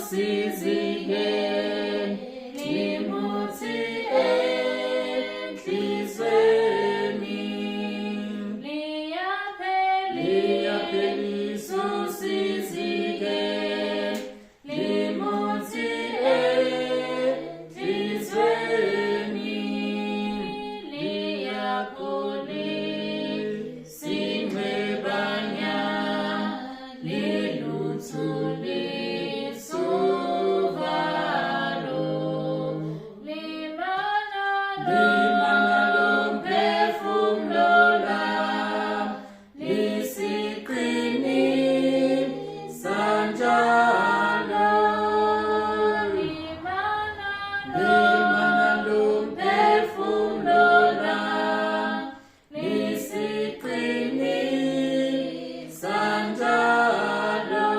Usizi-ke limuthi enhlizweni. Liyaphelisa usizi-ke limuthi enhlizweni. Liyapholisa inxebanya, liluthulisa uvalo. Limana lomphefumulo lami, lisiqinisa njalo. Limana lomphefumulo lami, lisiqinisa njalo.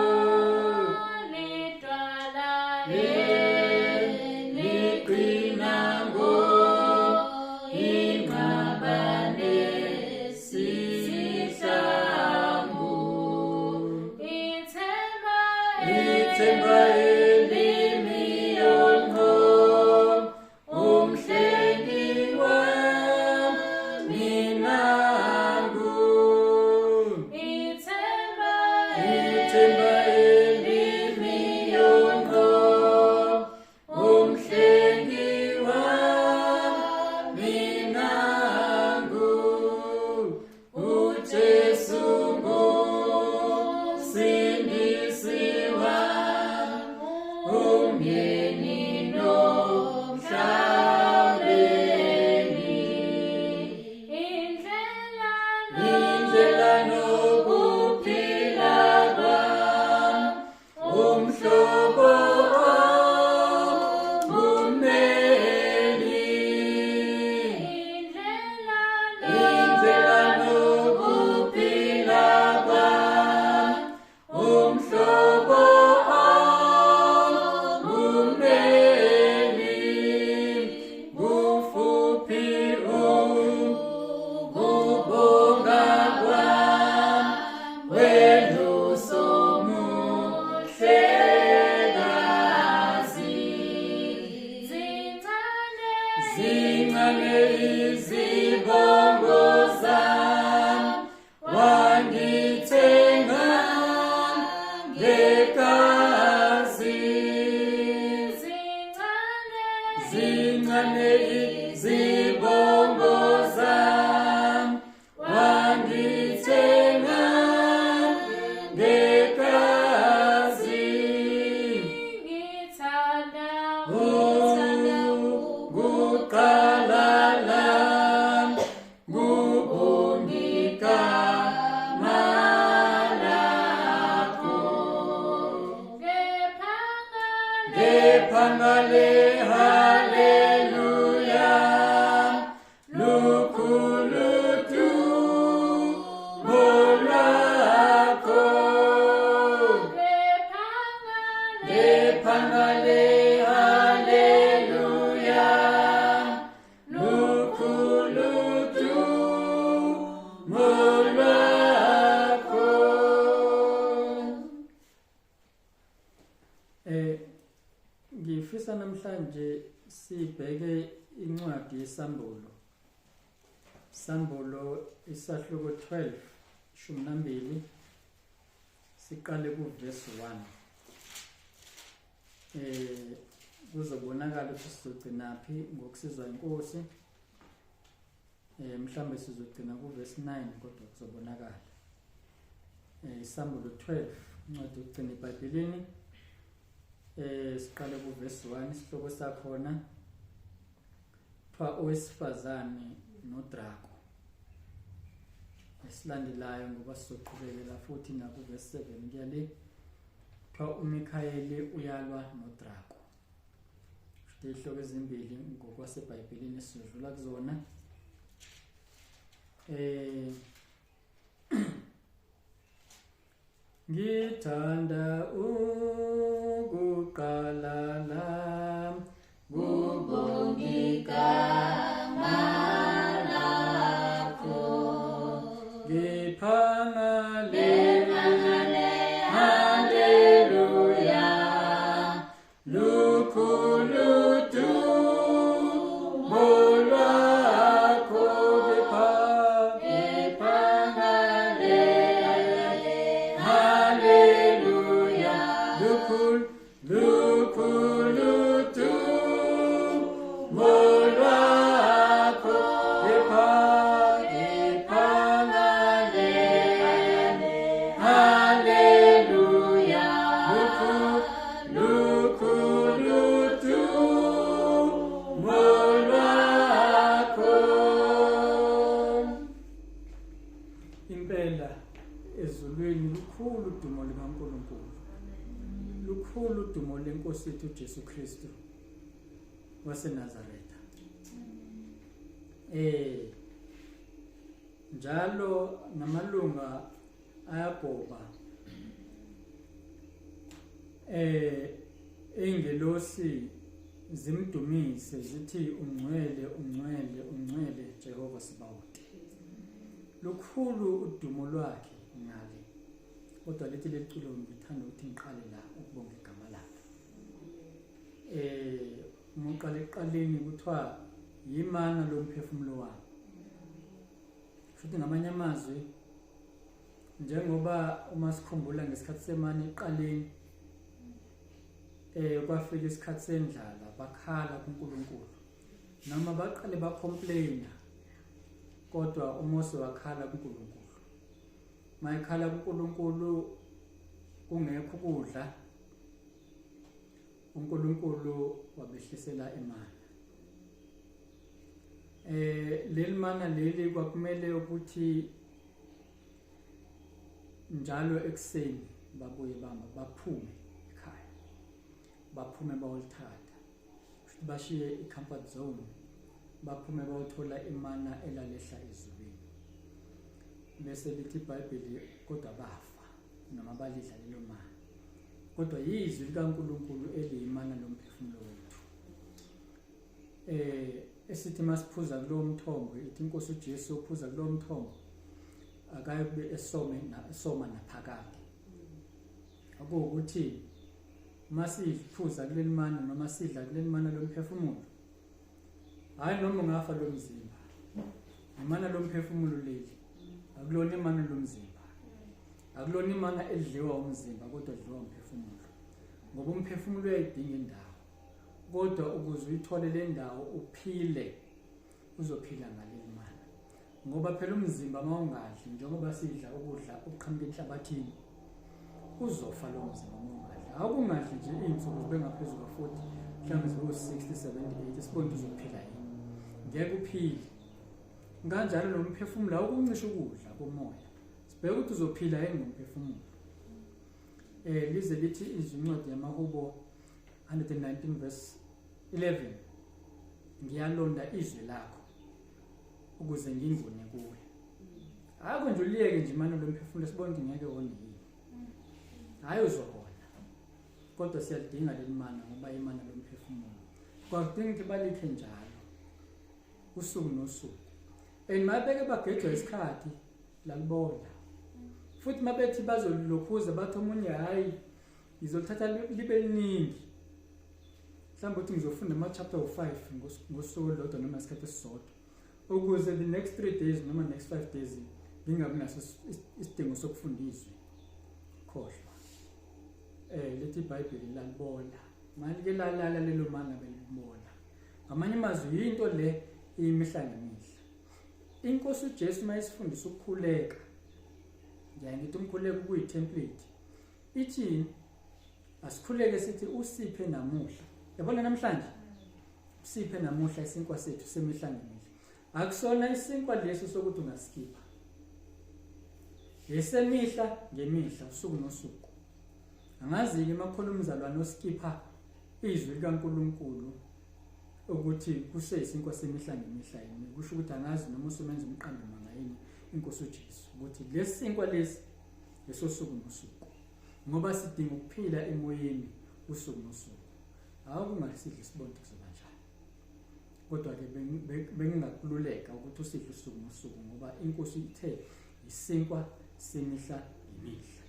Liqina ngo inqabane sihlangu. Ithemba elimiyo ngqo, umhlengi wami nangu. Ithemba elimiyo ngqo, umhlengi wami nangu. uJesu ngumsindisi wami, umyeni nomhlawuleli. Indlela nokuphila kwami, umhlobo ongummeli. Indlela nokuphila kwami, umhlobo ongummeli. Kufuphi ukubonga kwami, wena usomuhlekazi. Zincane izibongo zami, wangithenga ngegazi. Zincane izibongo zami, wangithenga ngegazi. Ukuqala lami ngubonga igama lakho. Ngephangale haleluya, lukhulu dumo lwakho. Ngephangale haleluya, lukhulu dumo lwakho. Ngifisa namhlanje sibheke incwadi yeSambulo. Sambulo isahluko 12, 12, siqale kuverse 1. Kuzobonakala ukuthi sizogcinaphi ngokusizwa inkosi. Mhlambe sizogcina kuverse 9 kodwa kuzobonakala. Isambulo 12, incwadi yokugcina eBhayibhelini. Siqale kuverse 1, isihloko sakhona kuthiwa owesifazane noDrako. Esilandelayo ngoba sizoqhubekela futhi nakuverse 7 kuya le, kuthiwa uMikhayeli uyalwa noDrako. Futhi izihloko ezimbili ngokwaseBhayibhelini esizodlula kuzona. Ngithanda ukuqala lami kubonga igama lakho. Ngiphangale haleluya, Haleluya, lukhulu lukhulu udumo lwakho, kepha kepha ngale, haleluya, lukhulu lukhulu udumo lwakho. Impela ezulwini lukhulu udumo likaNkulunkulu, lukhulu udumo lenkosi yethu uJesu Kristu waseNazaretha. Njalo namalunga ayagoba, ingelosi zimdumise zithi ungcwele, ungcwele, ungcwele Jehova Sibawoti. Lukhulu udumo lwakhe ngale, kodwa lithi leliculo ngithanda ukuthi ngiqale la ukubonga igama lakhe. Uma uqala ekuqaleni kuthiwa yimana lomphefumulo wami, futhi ngamanye amazwi njengoba uma sikhumbula ngesikhathi semana ekuqaleni, kwafika isikhathi sendlala, bakhala kuNkulunkulu, noma baqale bacomplaina, kodwa uMose wakhala kuNkulunkulu. Mayekhala kuNkulunkulu kungekho ukudla, uNkulunkulu wabehlisela imana. Leli mana leli kwakumele ukuthi njalo ekuseni babuye bamba baphume ekhaya, baphume bayolithatha, futhi bashiye i-comfort zone, baphume bayothola imana elalehla ezulwini. Bese lithi iBhayibheli kodwa bafa noma balidla lelo mana, kodwa yizwi likaNkulunkulu eliyimana lomphefumulo wethu. Esithi masiphuza kulowo mthombo, ithi inkosi uJesu uphuza kulowo mthombo akaye kube esome na esoma naphakade. Akuwukuthi masiphuza kuleli mana noma sidla kuleli mana lomphefumulo, hayi noma ungafa lo mzimba, imana lomphefumulo leli, akulona imana lomzimba, akulona imana edliwa umzimba, kodwa edliwa umphefumulo, ngoba umphefumulo uyayidinga indawo. Kodwa ukuze uyithole le ndawo uphile, uzophila ngaleli mana, ngoba phela umzimba mawungadli, njengoba sidla ukudla okuqhamuka enhlabathini, uzofa lo mzimba mawungadli. Awukungadli nje iy'nsuku zibe ngaphezu kwa-40, mhlawumbe zibe u-60, 70, 80, sibone ukuthi uzophila yini. Ngeke uphile. Kanjalo nomphefumulo awukuncisha ukudla komoya, sibheke ukuthi uzophila yini ngomphefumulo. Lize lithi izwi incwadi yamaHubo 119 verse 11, ngiyalonda izwi lakho ukuze ngingone kuwe. Akho nje uliyeke nje imana lomphefumulo, sibone ukuthi ngeke wone yini. Hayi uzobona, kodwa siyalidinga leli mana, ngoba imana lomphefumulo kwakudinga ukuthi balikhe njalo usuku nosuku. And mabeke bagejwa isikhathi lalibola, futhi mabethi bazolokhuza bathi omunye hayi ngizolithatha libe liningi, mhlawumbe uthi ngizofunda ama-chapter u-5 ngosuku olulodwa noma isikhathi esisodwa, ukuze the next 3 days noma next 5 days ngingabi naso isidingo sokufunda izwi. Khohlwa, lithi iBhayibheli lalibola, malike lalala lelo mana belibola. Ngamanye amazwi yinto le imihla ngemihla. Inkosi uJesu mayisifundisa ukukhuleka, ngiyaye ngithi umkhuleko kuyi-template, ithini? Asikhuleke sithi usiphe namuhla, yabona namhlanje, usiphe namuhla isinkwa sethu semihla ngemihla. Akusona isinkwa leso sokuthi ungaskipha, esemihla ngemihla, usuku nosuku. Angazi-ke makhona umzalwane oskipha izwi likaNkulunkulu ukuthi kuseyisinkwa semihla ngemihla yini, kusho ukuthi angazi noma usumenza umqambi manga yini inkosi uJesu, ukuthi lesi sinkwa lesi lesosuku nosuku, ngoba sidinga ukuphila emoyeni usuku nosuku. Awukungasidli sibone ukuthi kuzoba njani, kodwa-ke bengingakululeka ukuthi usidle usuku nosuku, ngoba inkosi ithe isinkwa semihla ngemihla.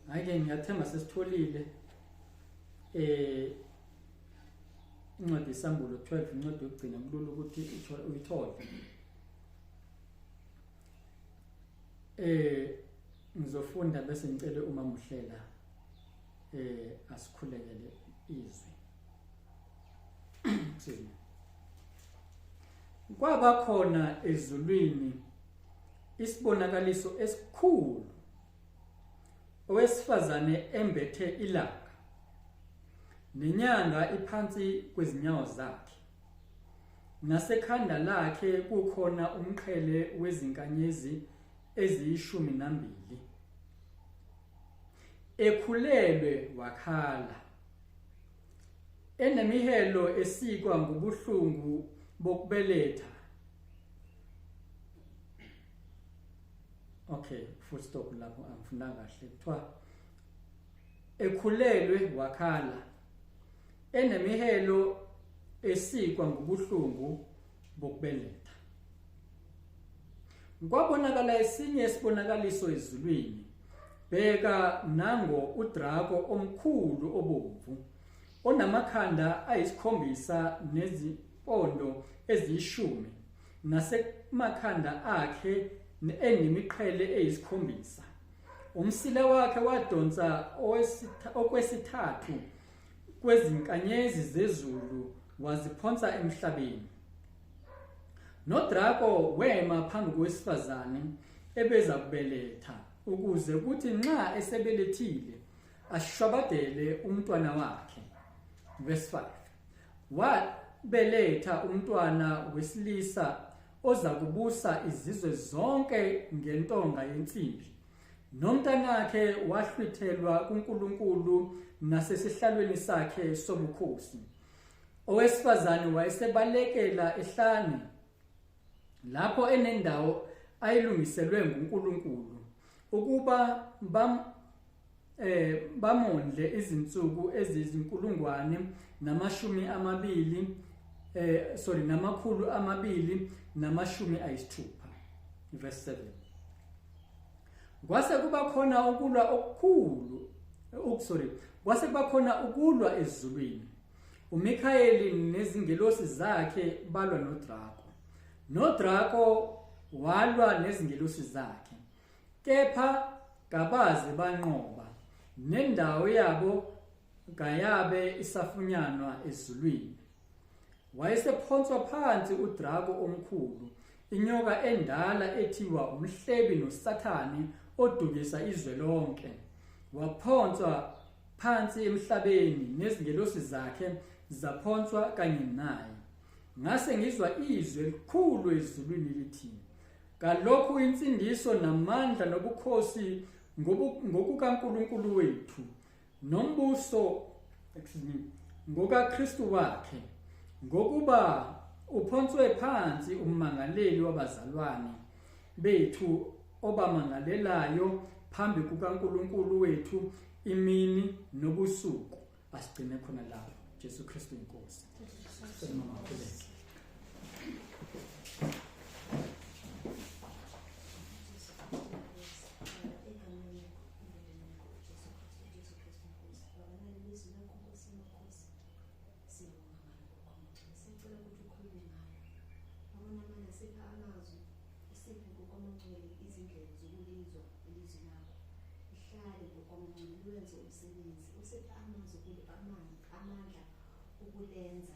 Hhayi-ke ngiyathemba sesitholile incwadi yeSambulo 12, incwadi yokugcina, kulula ukuthi uyithole. Ngizofunda bese ngicele uma muhlela asikhulekele izwi. Excuse me. Kwaba khona ezulwini isibonakaliso esikhulu, owesifazane embethe ilanga, nenyanga iphansi kwezinyawo zakhe, nasekhanda lakhe kukhona umqhele wezinkanyezi eziyishumi nambili. Ekhulelwe wakhala, enemihelo esikwa ngubuhlungu bokubeletha. Okay, full stop lapho, angifundanga kahle. Kuthiwa ekhulelwe wakhala, enemihelo esikwa ngubuhlungu bokubeletha. Kwabonakala esinye isibonakaliso ezulwini, bheka nango udrako omkhulu obomvu, onamakhanda ayisikhombisa nezimpondo eziyishumi, nasemakhanda akhe enemiqhele eyisikhombisa. Umsila wakhe wadonsa okwesithathu kwezinkanyezi zezulu, waziphonsa emhlabeni. NoDrako wema phambi kowesifazane ebeza kubeletha, ukuze kuthi nxa esebelethile ashwabadele umntwana wakhe. Verse 5. Wabeletha umntwana wesilisa oza kubusa izizwe zonke ngentonga yensimbi. Nomntanakhe wahlwithelwa kuNkulunkulu nasesihlalweni sakhe sobukhosi. Owesifazane wayesebalekela ehlane lapho enendawo ayilungiselwe nguNkulunkulu ukuba bamondle izinsuku ezizinkulungwane namashumi amabili sorry 260. Verse 7. Kwase kuba khona ukulwa okukhulu, sorry, kwase kuba khona ukulwa ezulwini. uMikhayeli nezingelosi zakhe balwa noDrako. NoDrako walwa nezingelosi zakhe, kepha kabaze banqoba, nendawo yabo kayabe isafunyanwa ezulwini. Wayesephonswa phansi uDrako omkhulu, inyoka endala ethiwa umhlebi noSathane odukisa izwe lonke. Waphonswa phansi emhlabeni, nezingelosi zakhe zaphonswa kanye naye. Ngase ngizwa izwi elikhulu ezulwini lithi, kalokhu insindiso namandla nobukhosi ngokukaNkulunkulu wethu, nombuso, excuse me, ngokaKristu wakhe, ngokuba uphonswe phansi ummangaleli wabazalwane bethu obamangalelayo phambi kukaNkulunkulu wethu imini nobusuku. Asigcine khona lapho. Jesu Kristu inkosi. Mama khuleke. Usiphe ngokwamangcwele izindlebe zokulizwa ilizwi lakho. Lihlale ngokwamangcwele lwenze umsebenzi. Usiphe amazwi amandla ukulenza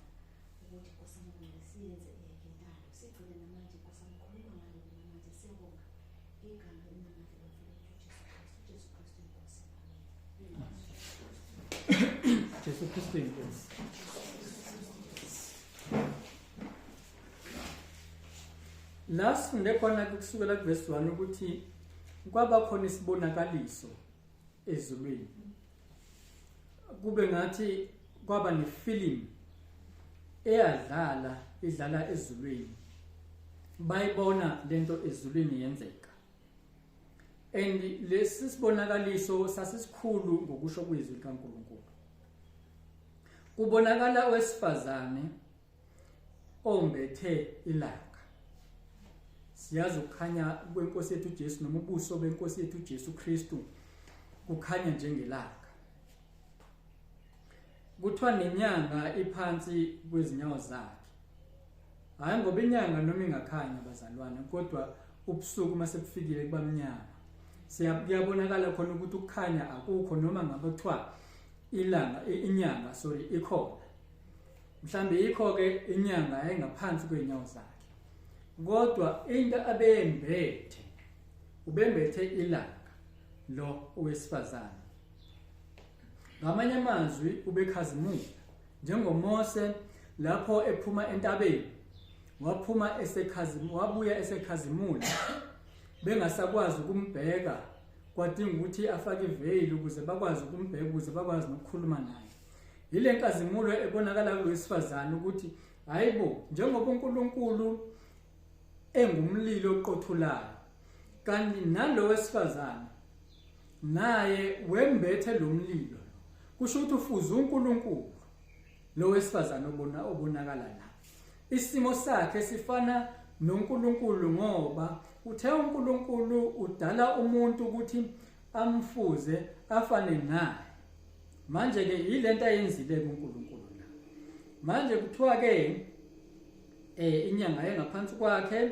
ukuthi Nkosi amangcwele siyenze eyakhe intando. Sigcine namanje Nkosi khuluma ngalo namanje siyabonga. Igama elinamandla lomfowethu uJesu Kristu. Jesu Kristu inkosi. Amen. Jesu Kristu inkosi. La sifunde khona kusukela kuvesi 1 ukuthi kwaba khona isibonakaliso ezulwini. Kube ngathi kwaba nefilimu eyadlala idlala ezulwini. Bayibona lento ezulwini yenzeka. And lesi sibonakaliso sasisikhulu ngokusho kwezwi likaNkulunkulu. Kubonakala owesifazane ombethe ilanga. Siyazi ukukhanya kwenkosi yethu uJesu noma ubuso benkosi yethu uJesu Kristu kukhanya njengelanga. Kuthiwa nenyanga iphansi kwezinyawo zakhe. Hayi ngoba inyanga noma ingakhanya bazalwane, kodwa ubusuku uma sekufikile kuba mnyama. Siyabonakala khona ukuthi ukukhanya akukho noma ngabe kuthiwa ilanga inyanga sorry ikhona. Mhlambe yikho ke inyanga yayingaphansi kwezinyawo zakhe. Kodwa into abeyembethe ubembethe ilanga lo owesifazane. Ngamanye amazwi ubekhazimula njengoMose lapho ephuma entabeni waphuma esekhazimula wabuya esekhazimula bengasakwazi ukumbheka kwadinga ukuthi afake iveyili ukuze bakwazi ukumbheka ukuze bakwazi nokukhuluma naye. Yile nkazimulo ebonakala kulowesifazane ukuthi hayibo njengoba uNkulunkulu engumlilo oqothulayo kanti nalo wesifazane naye wembethe lo mlilo kusho ukuthi ufuze uNkulunkulu lo wesifazane obona obonakala la isimo sakhe sifana noNkulunkulu ngoba uthe uNkulunkulu udala umuntu ukuthi amfuze afane naye. Manje ke yilento ayenzile kuNkulunkulu la. Manje kuthiwa ke inyanga engaphansi kwakhe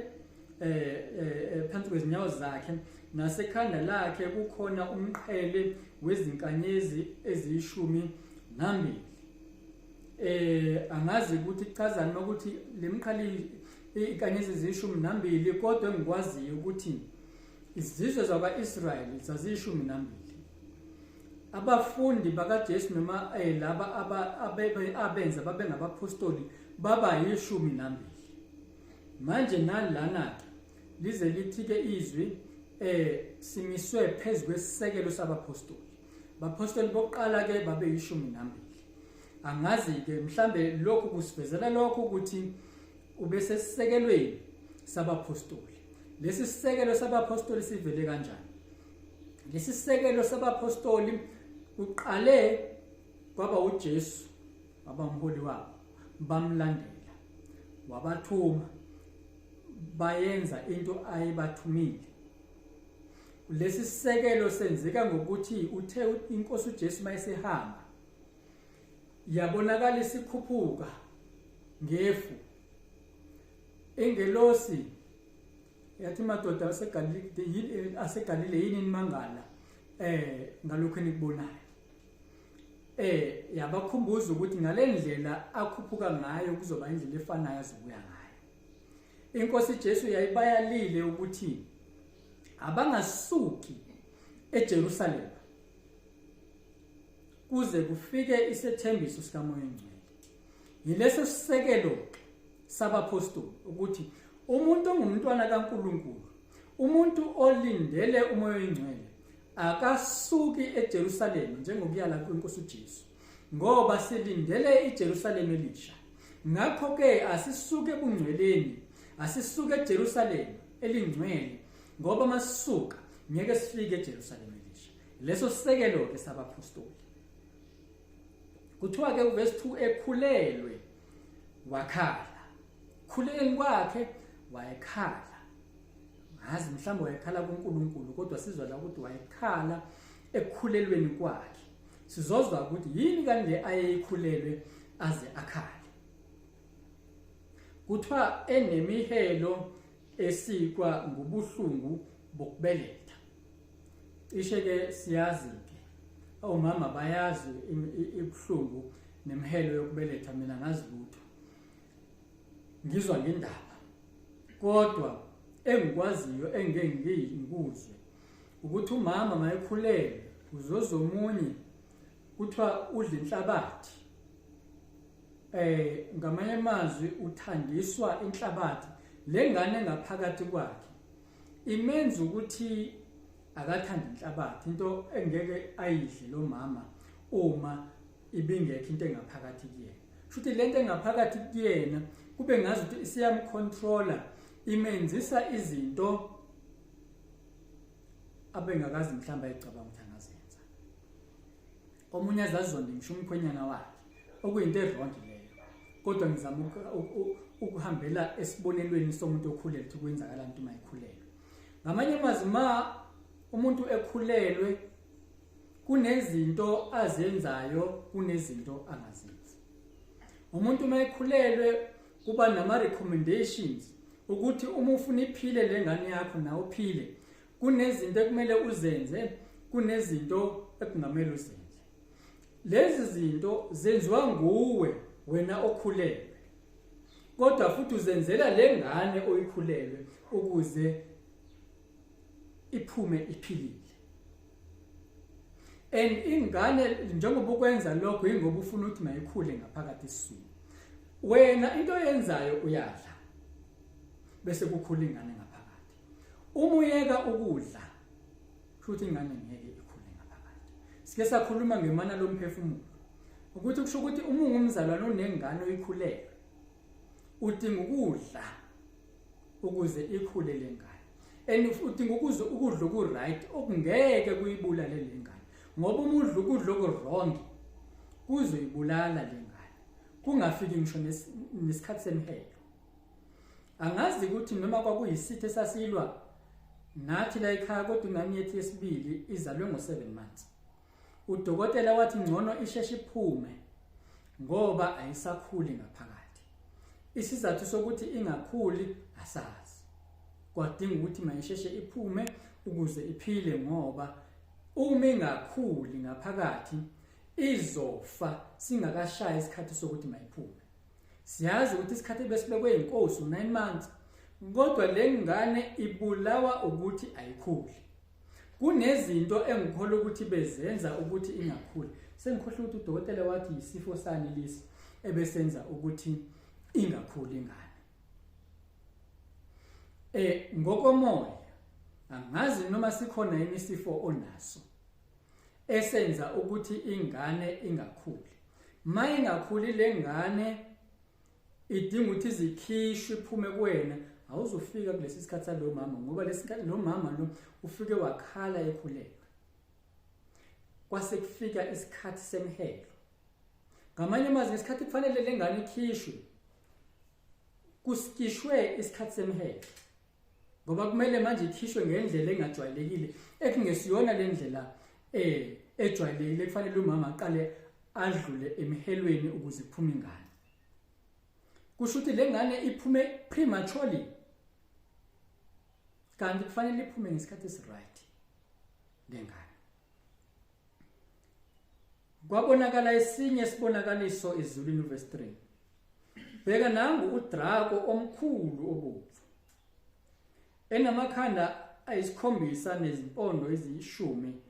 phansi kwezinyawo zakhe nasekhanda lakhe kukhona umqhele wezinkanyezi eziyishumi nambili. Angazi ukuthi kuchazani ukuthi lemqhele inkanyezi eziyishumi nambili kodwa engikwaziyo ukuthi izizwe zakwa-Israyeli zaziyishumi nambili. Abafundi bakaJesu noma laba abenza babe ngabaphostoli baba yishumi nambili. Manje nalana ke lize lithi ke izwi simiswe phezu kwesisekelo sabaphostoli. Baphostoli bokuqala ke babe yishumi nambili. Angazi ke mhlambe lokhu kusivezela lokho ukuthi ubesesisekelweni sabaphostoli. Lesi sisekelo sabaphostoli sivele kanjani? Lesi sisekelo sabaphostoli uqale kwaba uJesu waba umholi wabo, bamlandela, wabathuma, bayenza into ayebathumile. Lesi sisekelo senzeka ngokuthi uthe inkosi uJesu mayisehamba yabonakala isikhuphuka ngefu. Ingelosi yathi madoda aseGalile aseGalile yini nimangala ngalokho enikubonayo. Yabakhumbuza ukuthi ngalendlela akhuphuka ngayo kuzoba indlela efanayo azobuya ngayo. Inkosi Jesu yayibayalile ukuthi abangasuki eJerusalema kuze kufike isethembiso sikaMoya oNgcwele. Yileso sisekelo sabaphostoli ukuthi umuntu ongumntwana kaNkulunkulu, umuntu olindele uMoya oNgcwele akasuki eJerusalema njengokuyala kwenkosi uJesu, ngoba silindele iJerusalema elisha. Ngakho ke asisuke ebungcweleni, asisuke eJerusalema elingcwele, ngoba masisuka ngeke sifike eJerusalema elisha. Leso sisekelo ke sabaphostoli. Kuthiwa ke uverse 2 ekhulelwe wakhala. Khuleleni kwakhe wayekhala. Ngazi mhlawumbe wayekhala kuNkulunkulu kodwa sizwa la ukuthi wayekhala ekukhulelweni kwakhe. Sizozwa ukuthi yini kanje ayeyikhulelwe aze akhale. Kuthiwa enemihelo esikwa ngubuhlungu bokubeletha. Cishe ke siyazi ke omama bayazi ibuhlungu nemihelo yokubeletha, mina ngazi lutho, ngizwa ngendaba, kodwa engikwaziyo engeke ngikuzwe ukuthi umama mayekhulelwe uzozomunye kuthiwa udla inhlabathi. Ngamanye amazwi uthandiswa inhlabathi lengane ngaphakathi kwakhe imenza ukuthi akathanda inhlabathi, into engeke ayidle lo mama uma ibingekho into engaphakathi kuyena. Shuthi lento engaphakathi kuyena kube ngazi ukuthi isiyamcontroller, imenzisa izinto abengakazi mhlawumbe ayicabanga ukuthi angazenza. Omunye azazonde ngisho umkhwenyana wakhe, okuyinto erongi leyo, kodwa ngizama ukuhambela esibonelweni somuntu okhulelwe ukuthi kwenzakalani uma ekhulelwe. Ngamanye amazwi ma umuntu ekhulelwe kunezinto azenzayo, kunezinto angazenzi. Umuntu uma ekhulelwe kuba nama recommendations ukuthi uma ufuna iphile lengane yakho nawe uphile, Kunezinto ekumele uzenze, kunezinto ekungamele uzenze. Lezi zinto zenziwa nguwe wena okhulelwe, kodwa futhi uzenzela lengane oyikhulelwe ukuze iphume iphilile. And ingane njengoba ukwenza lokho ingoba ufuna ukuthi mayikhule ngaphakathi esiswini. Wena into oyenzayo uyadla bese kukhula ingane ngaphakathi. Uma uyeka ukudla kusho ingane ngeke ikhule ngaphakathi. Sike sakhuluma ngemana lomphefumulo ukuthi kusho ukuthi uma ungumzalwane onengane oyikhulelwe udinga ukudla ukuze ikhule lengane, and udinga ukuze ukudla oku-right okungeke kuyibulale lengane, ngoba uma udla ukudla oku-wrong kuzoyibulala lengane kungafiki ngisho nesikhathi semhelo. Angazi ukuthi noma kwakuyisitho esasilwa nathi la ekhaya, kodwa ingane yethu yesibili izalwe ngo-7 months. Udokotela wathi ngcono isheshe iphume ngoba ayisakhuli ngaphakathi. Isizathu sokuthi ingakhuli asazi. Kwadinga ukuthi mayisheshe iphume ukuze iphile, ngoba uma ingakhuli ngaphakathi izofa singakashaya isikhathi sokuthi mayiphume. Siyazi ukuthi isikhathi besibekwe inkosi u9 months, kodwa le ngane ibulawa ukuthi ayikhuli. Kunezinto engikholwa ukuthi bezenza ukuthi ingakhuli. Sengikhohlwa ukuthi udokotela wathi isifo sani lesi ebesenza ukuthi ingakhuli ingane. Ngokomoya angazi noma sikhona yini isifo onaso esenza ukuthi ingane ingakhuli. Mayingakhuli lengane idinga ukuthi izikhishwe iphume kuwena. Awuzufika kulesi sikhathi salo mama, ngoba lesikhathi lo mama lo ufike wakhala ekhulelwe. Kwase kufika isikhathi semhelo. Ngamanye amazwi ngesikhathi kufanele lengane ikhishwe, kusikishwe isikhathi semhelo, ngoba kumele manje ikhishwe ngendlela engajwayelekile, ekungesiyona le ndlela ejwayelekile kufanele umama aqale adlule emhelweni ukuze kuphume ingane. Kusho ukuthi lengane iphume prematurely, kanti kufanele iphume ngesikhathi esiright lengane. Kwabonakala esinye isibonakaliso ezulwini, verse 3. Bheka nangu udrako omkhulu obomvu, enamakhanda ayisikhombisa nezimpondo eziyishumi,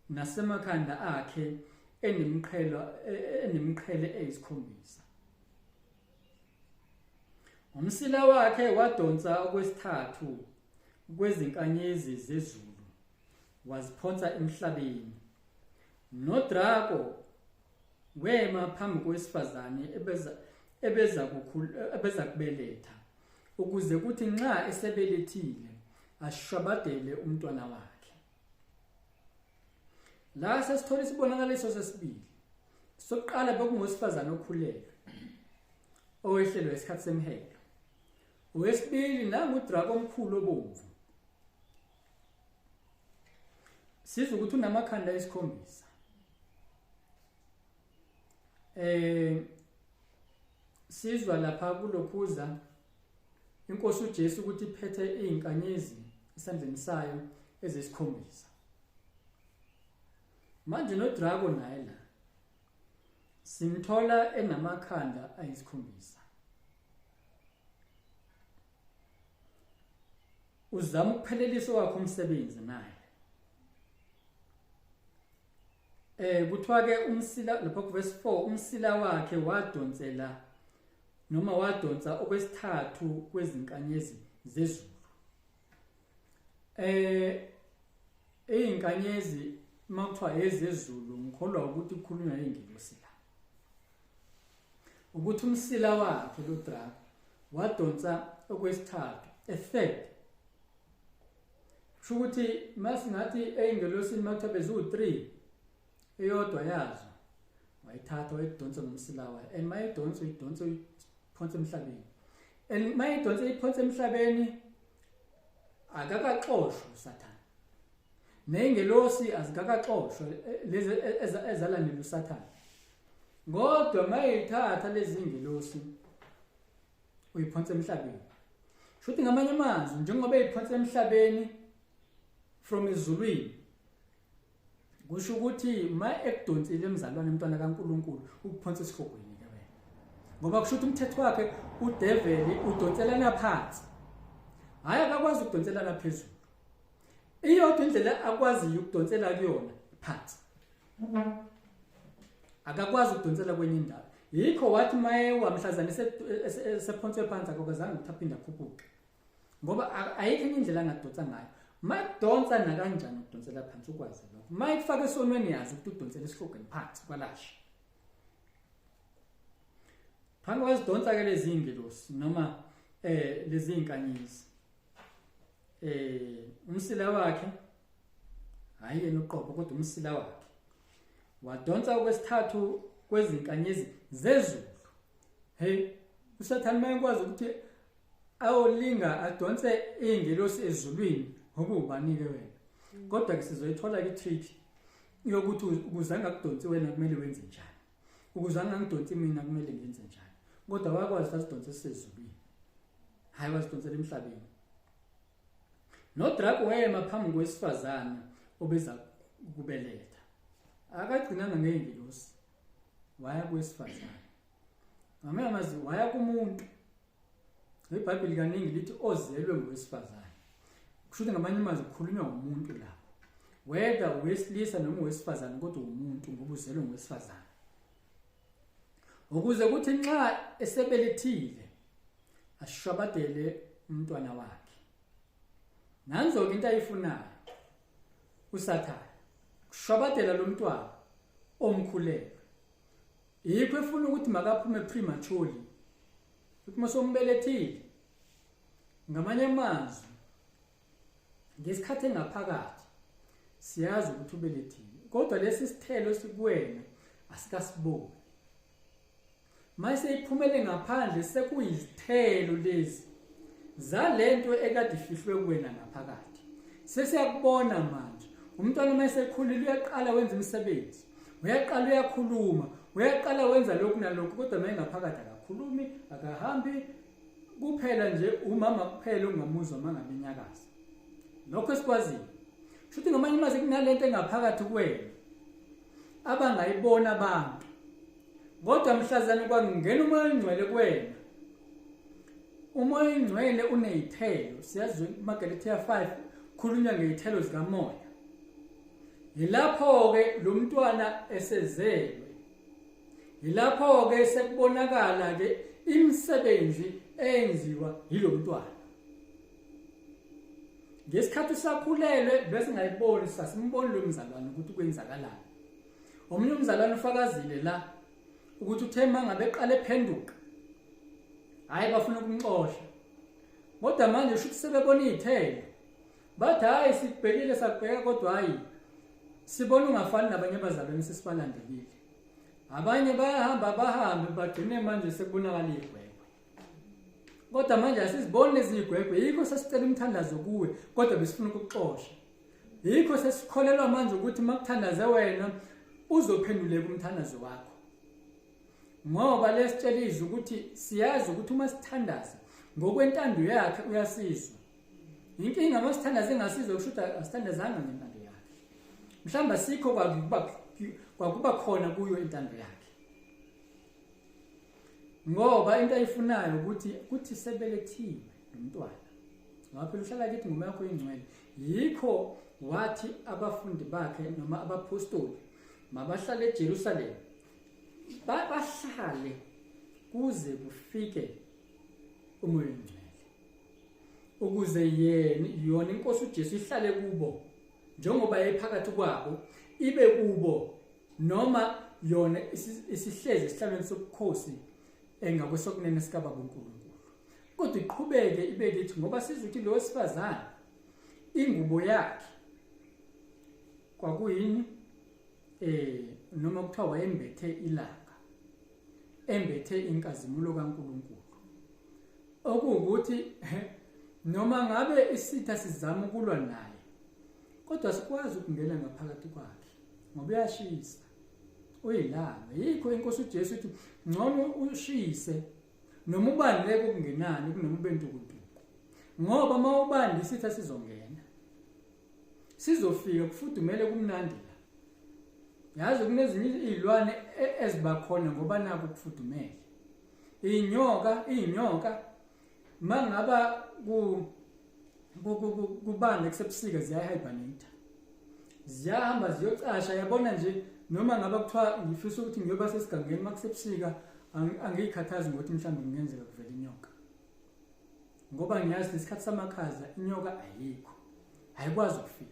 nasemakhanda akhe enemiqhele eyisikhombisa. Umsila wakhe wadonsa okwesithathu kwezinkanyezi zezulu, waziphonsa emhlabeni. NoDrako wema phambi kowesifazane ebeza kubeletha, ukuze kuthi nxa esebelethile ashwabadele umntwana wakhe. La sesithola isibonakaliso sesibili. Sokuqala bekungowesifazane okhulelwe owehlelwe isikhathi semhelo. Owesibili nangu uDrako omkhulu obomvu. Sizwe ukuthi unamakhanda ayisikhombisa. Sizwa lapha kulokhuza inkosi uJesu ukuthi iphethe izinkanyezi esandleni sayo ezisikhombisa. Manje noDrako naye la simthola enamakhanda ayisikhombisa. Uzama ukuphelelisa wakhe umsebenzi naye. Kuthiwa ke umsila lapha ku verse 4, umsila wakhe wadonsela noma wadonsa okwesithathu kwezinkanyezi zezulu. Izinkanyezi makuthiwa ezezulu, ngikholwa ukuthi kukhulunywa ngezingilosi la. Ukuthi umsila wakhe lo Drako wadonsa okwesithathu, a third. Kusho ukuthi masingathi eyingelosini makuthiwa beziwu-3, eyodwa yazo wayithatha wayidonsa ngomsila wayo, and mayidonsa uyidonsa uyiphonsa emhlabeni, and mayidonsa iphonsa emhlabeni akakaxoshwa uSathane, neyingelosi azikakaxoshwa lezi ezalandela uSathane, kodwa mayithatha lezi ingelosi uyiphonsa emhlabeni. Shuthi ngamanye amazwi njengoba eyiphonsa emhlabeni from ezulwini. Kusho ukuthi ma ekudonsile emzalwane umntwana kaNkuluNkulu ukuphonsa esihogweni ke wena, ngoba kusho ukuthi umthetho wakhe udeveli udonselana phansi, hayi akakwazi ukudonselana phezulu. Iyodwa indlela akwaziyo ukudonsela kuyona phansi, akakwazi ukudonsela kwenye indawo. Yikho wathi mayewa mhlazane esephonswe phansi akazange ukuthi aphinde akhuphuke, ngoba ayikho enye indlela angadonsa ngayo. Makudonsa nakanjani ukudonsela phansi ukwazi lokho. Mayikufaka esonweni yazi ukuthi udonsela esihlogweni phansi kwalasha. Phambi kwazidonsa ke lezi ingelosi noma lezi inkanyezi. Umsila wakhe hayi yena uqobo kodwa umsila wakhe wadonsa okwesithathu kwezinkanyezi zezulu. Hey, uSathane mayekwazi ukuthi ayolinga adonse ingelosi ezulwini ngoba ubanike wena. Kodwa ke sizoyithola ke trick yokuthi ukuze angakudonsi wena kumele wenze njani, ukuze angangidonsi mina kumele ngenze njani. Kodwa wakwazi asidonse sezulwini, hayi wazidonsela emhlabeni. NoDrago wayema phambi kwesifazane obeza kubeletha, akagcinanga ngezingelosi, waya kwesifazane. Ngamanye amazwi waya kumuntu. IBhayibheli kaningi lithi ozelwe ngowesifazane, kusho ukuthi ngamanye amazwi kukhulunywa ngomuntu lapho, whether owesilisa noma owesifazane, kodwa umuntu ngoba uzelwe ngowesifazane. Ukuze kuthi nxa esebelethile ashwabadele umntwana wakhe. Nanzo-ke into ayifunayo uSathane, kushwabadela lo mntwana omkhulelwe. Yikho efuna ukuthi makaphume prematurely, ukuthi masombelethile. Ngamanye amazwi ngesikhathi engaphakathi siyazi ukuthi ubelethile, kodwa lesi sithelo esikuwena asikasiboni. Mase iphumele ngaphandle sekuyizithelo lezi zalento ekade ifihlwe kuwena ngaphakathi. Sesiyakubona manje umntwana uma esekhulile uyaqala wenza imisebenzi, uyaqala uyakhuluma, uyaqala wenza lokhu nalokhu, kodwa uma engaphakathi akakhulumi, akahambi, kuphela nje umama kuphela ungamuzwa uma ngabe enyakaza. Lokho esikwaziyo kusho ukuthi ngamanye amazwi kunalento engaphakathi kuwena abangayibona abantu, kodwa mhlazane kwangena uMoya oNgcwele kuwena. UMoya oNgcwele unezithelo, siyazi kumaGalathiya 5 khulunywa ngezithelo zikaMoya. Yilapho-ke lo mntwana esezelwe, yilapho-ke sekubonakala-ke imisebenzi eyenziwa yilo mntwana. Ngesikhathi usakhulelwe bese ngayiboni, sasimboni lo mzalwane ukuthi kwenzakalani. Omunye umzalwane ufakazile la ukuthi uthe mangabe eqala ephenduka, hhayi bafuna ukumxosha, kodwa manje usho ukuthi sebebona iy'thelo, bathi hhayi sikubhekile sakubheka, kodwa hhayi sibona ungafani nabanye abazalwane sesibalandelile. Abanye bayahamba bahambe bagcine manje sekubonakala iy'gwegwe, kodwa manje asiziboni lezi y'gwegwe. Yikho sesicela umthandazo kuwe, kodwa besifuna ukukuxosha. Yikho sesikholelwa manje ukuthi makuthandaze wena uzophenduleka umthandazo wakho, ngoba lesitshela izwi ukuthi siyazi ukuthi uma sithandaza ngokwentando yakhe uyasizwa. Inkinga uma sithandaza engasizwa kusho ukuthi asithandazanga ngentando yakhe, mhlawumbe asikho kwakuba khona kuyo intando yakhe, ngoba into ayifunayo ukuthi kuthi sebelethiwe nomntwana. Ngoba phela uhlala kithi ngoMoya wakho oyingcwele. Yikho wathi abafundi bakhe noma abapostoli mabahlale eJerusalem, bahlale kuze kufike uMoya oNgcwele, ukuze yena yona inkosi uJesu ihlale kubo njengoba yayiphakathi kwabo, ibe kubo noma yona isihlezi esihlalweni sobukhosi engakwesokunene sikaBaba uNkulunkulu, kodwa iqhubeke ibe kithi, ngoba sizwe ukuthi lo wesifazane ingubo yakhe kwakuyini, noma kuthiwa wayembethe ilanga, embethe inkazimulo kaNkulunkulu, okuwukuthi noma ngabe isitha sizama ukulwa naye, kodwa sikwazi ukungena ngaphakathi kwakhe ngoba uyashisa, uyilanga. Yikho inkosi uJesu ithi ngcono ushise noma ubandleke okungenani kunoma ube ntukuntuku, ngoba uma ubanda isitha sizongena. Sizofika kufudumele kumnandi la. Yazi kunezinye izilwane ezibakhona ngoba naku kufudumele. Inyoka, inyoka mangaba ku kubanda kusebusika ziyahibernate. Ziyahamba ziyocasha yabona nje noma ngaba kuthiwa ngifisa ukuthi ngiyoba sesigangeni makusebusika angiyikhathazi ngokuthi mhlawumbe kungenzeka kuvela inyoka. Ngoba ngiyazi lesikhathi samakhaza inyoka ayikho. Ayikwazi ukufika.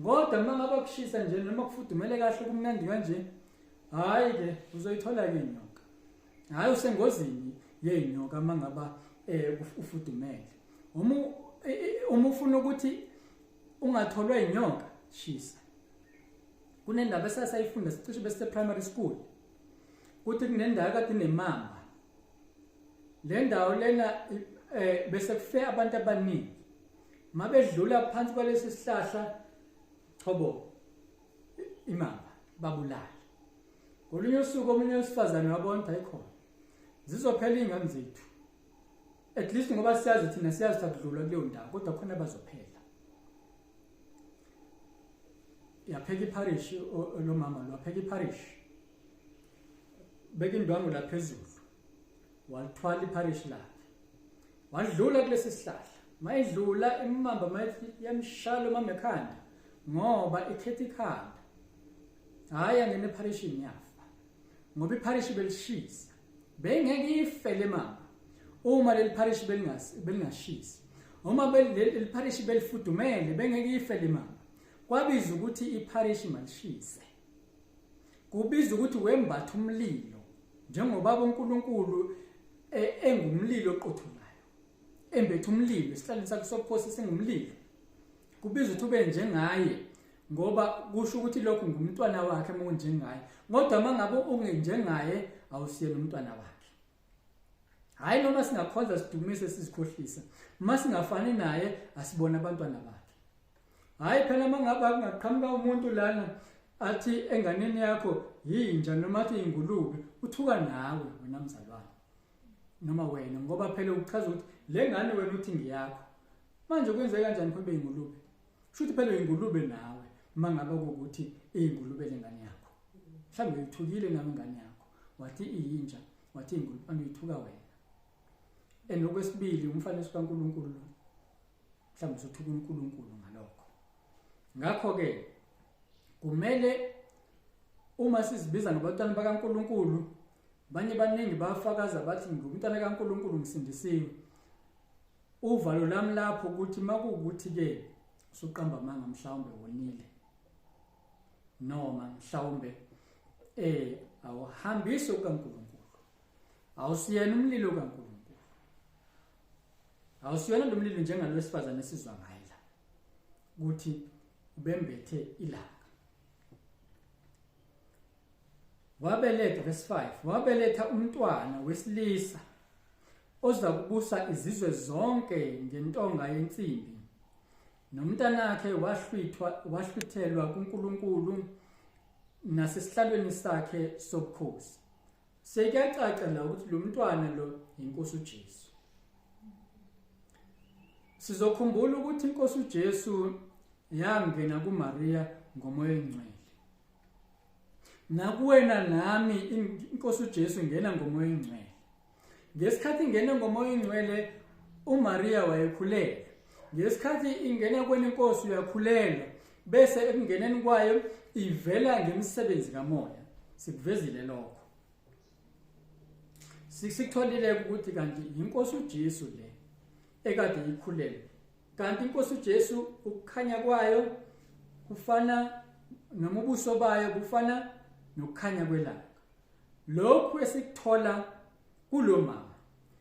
Kodwa uma ngabe kushisa nje noma kufudumele kahle kumnandi kanje, hayi ke uzoyithola ke inyoka. Hayi usengozini yeyinyoka uma ngaba eh ufudumele. Uma uma ufuna ukuthi ungatholwa inyoka, shisa. Kunendaba esasayifunda sicishe bese primary school. Kuthi kunendawo kade inemamba. Le ndawo lena eh bese kufe abantu abaningi. Mabedlula phansi kwalesi sihlahla chobo imamba babulala. Ngolunye usuku omunye wesifazane wabona ukuthi ayikhona. Zizophela izingane zethu. At least ngoba siyazi thina siyazi ukuthi akudlulwa kuleyo ndawo kodwa khona bazophela. Yapheka iparish lo mama lo wapheka iparish. Beka indwangu la phezulu. Walithwala iparish lakhe. Wadlula kulesi sihlahla. Mayidlula imamba mayithi yamshaya mama ekhanda ngoba ikhetha ikhanda. Hayi angene epharishini yafa. Ngoba ipharishi belishisa. Bengeke ife le mama. Uma leli pharishi belingashisi. Uma leli pharishi belifudumele bengeke ife le mama. Kwabiza ukuthi ipharishi malishise. Kubiza ukuthi wembatha umlilo njengobaba uNkulunkulu engumlilo oqothulayo. Embethe umlilo esihlalweni sakhe sobukhosi singumlilo. Kubiza ukuthi ube njengaye ngoba kusho ukuthi lokhu ngumntwana wakhe uma unjengaye. Kodwa uma ngabe ungenjengaye awusiyena umntwana wakhe. Hayi noma singakhonza sidumise sizikhohlisa. Uma singafani naye asibona abantwana bakhe. Hayi phela uma ngabe kungaqhamuka umuntu lana athi enganeni yakho yinja noma athi ingulube uthuka nawe wena mzalwane. Noma wena ngoba phela uchaza ukuthi le ngane wena uthi ngiyakho. Manje kwenzeka kanjani phela ingulube? Shuthi phela ingulube nawe uma ngabe kuwukuthi iyingulube lengane yakho. Mhlawumbe uyithukile nawe ingane yakho. Wathi iyinja, wathi ingulube, uyithuka wena. And okwesibili umfanekiso kaNkulunkulu lo. Mhlawumbe usuthuka uNkulunkulu ngalokho. Ngakho ke kumele uma sizibiza ngabantwana bakaNkulunkulu banye baningi bayafakaza bathi ngumntwana kaNkulunkulu ngisindisiwe. Uvalo lami lapho ukuthi makuwukuthi ke usuqamba amanga mhlawumbe wonile noma mhlawumbe awuhambisi kaNkulunkulu, awusiyena umlilo kaNkulunkulu, awusiyena lo mlilo njengalwesifazane esizwa ngaye la ukuthi ubembethe ilanga. Wabeletha, verse 5, wabeletha umntwana wesilisa oza kubusa izizwe zonke ngentonga yensimbi. Nomntanakhe wahlwithwa wahlwithelwa kuNkulunkulu nasesihlalweni sakhe sobukhosi. Sekuyacaca la ukuthi lo mntwana lo inkosi uJesu. Sizokhumbula ukuthi inkosi uJesu yangena kuMaria ngomoya ongcwele. Nakuwena nami inkosi uJesu ingena ngomoya ongcwele. Ngesikhathi ingena ngomoya ongcwele uMaria wayekhulelwe. Ngesikhathi ingena kwena inkosi uyakhulelwa bese ekungeneni kwayo ivela ngemisebenzi kamoya. Sikuvezile lokho. Sikutholile ukuthi kanti inkosi uJesu le ekade ikhulelwe. Kanti inkosi uJesu ukukhanya kwayo kufana noma ubuso bayo bufana nokukhanya kwelanga. Lokhu esikuthola kulomama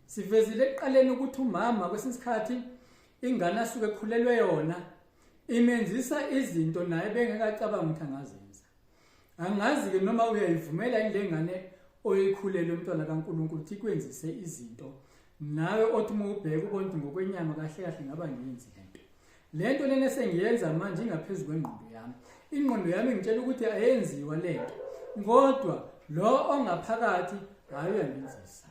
sivezile ekuqaleni ukuthi umama kwesinye isikhathi ingane asuke ekhulelwe yona imenzisa izinto naye bengekacabanga ukuthi angazenza. Angazi ke noma uyayivumela yini le ngane oyikhulele umntwana kaNkulunkulu ukuthi ikwenzise izinto nawe othi uma ubheka ubona ukuthi ngokwenyama kahle kahle ngaba ngiyenzi lento. Lento lena esengiyenza manje ingaphezu kwengqondo yami. Ingqondo yami ngitshela ukuthi ayenziwa lento. Kodwa lo ongaphakathi hayi uyangenzisa.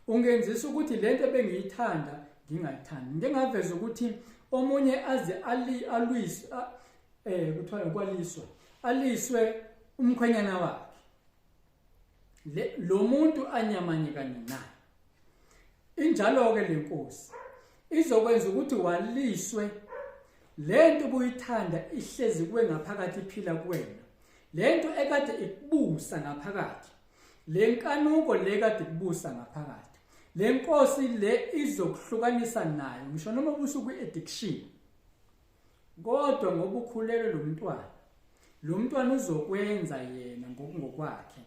Ungenzisa ukuthi lento ebengiyithanda ngingayithandi. Ngike ngaveza ukuthi Omunye aze ali alwiswe kuthiwa ukwaliswa, aliswe umkhwenyana wakhe. Lo muntu anyamanye kanye naye. Injalo ke lenkosi izokwenza ukuthi waliswe lento obuyithanda ihlezi kuwe ngaphakathi, iphila kuwena, lento ekade ikubusa ngaphakathi, lenkanuko le kade ikubusa ngaphakathi, lenkosi le izokuhlukanisa nayo, ngisho noma ubusukwi-addiction, kodwa ngoba ukhulelwe lo mntwana, lo mntwana uzokwenza yena ngokungokwakhe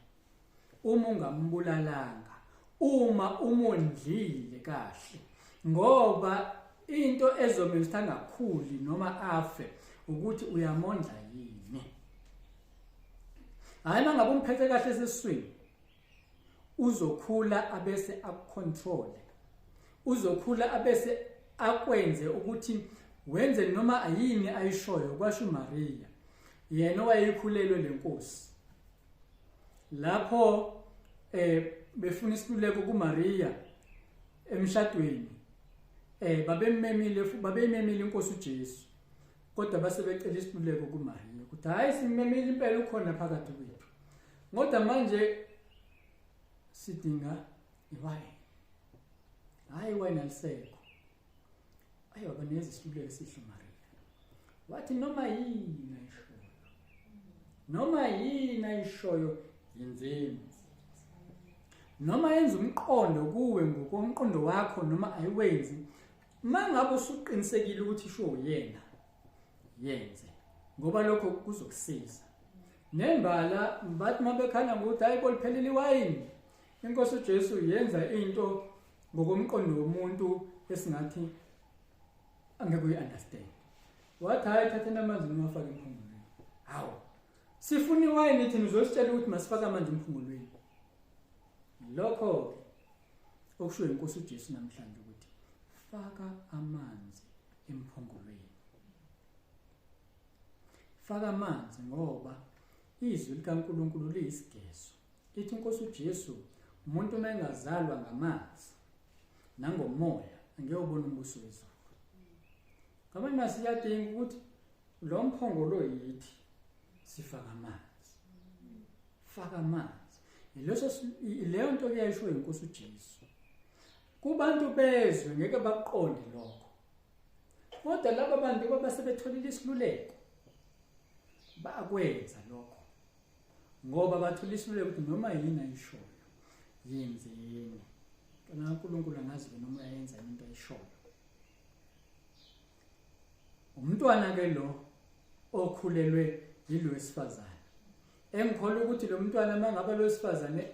uma ungambulalanga, uma umondlile kahle, ngoba into ezomenza ukuthi angakhuli noma afe ukuthi uyamondla yini. Hayi, mangabe umphethe kahle esiswini, uzokhula abese akucontrol, uzokhula abese akwenze ukuthi wenze noma ayini ayishoyo. Kwasho uMaria, yena owayeyikhulelwe lenkosi, lapho befuna isiluleko kuMaria emshadweni, babemmemile, babeyimemile inkosi uJesu, kodwa base becela isiluleko kuMaria ukuthi hayi, simmemile impela, ukhona phakathi kwethu, kodwa manje sidinga iwayini. Hayi, iwayini alisekho. Ayi, wabaneza isiluleko esihle uMaria, wathi noma yini ayishoyo, noma yini ayishoyo yenzeni, noma yenza umqondo kuwe ngokomqondo wakho noma ayiwenzi, mangabe usuqinisekile ukuthi isho uyena, yenze, ngoba lokho kuzokusiza. Nembala bathi mabekhala ngokuthi hayi bo, liphelile iwayini, inkosi uJesu yenza into ngokomqondo womuntu esingathi angeke uyi-understand. Wathi hayi, thatheni amanzi niwafake emphongolweni. Hawu, sifuna iwayini thina, uzositshela ukuthi masifake amanzi emphongolweni? Lokho-ke okushiwo inkosi uJesu namhlanje ukuthi faka amanzi emphongolweni, faka amanzi, ngoba izwi likaNkulunkulu liyisigezo. Ithi inkosi uJesu, umuntu uma engazalwa ngamanzi nangomoya angeke ubone umbuso wezulu. Ngamanye masiyadinga ukuthi lo mphongolo yithi sifaka amanzi, faka amanzi. Leso leyo nto kuyayisho inkosi uJesu kubantu bezwe, ngeke baqonde lokho, kodwa laba bantu babasebetholile isiluleko, bakwenza lokho ngoba bathola isiluleko ukuthi noma yini ayishoyo yenzeni. Kana uNkulunkulu angazi noma uyayenza into ayishoyo. Umntwana ke lo okhulelwe yilo wesifazane, engikholwa ukuthi lo mntwana mangabe lo wesifazane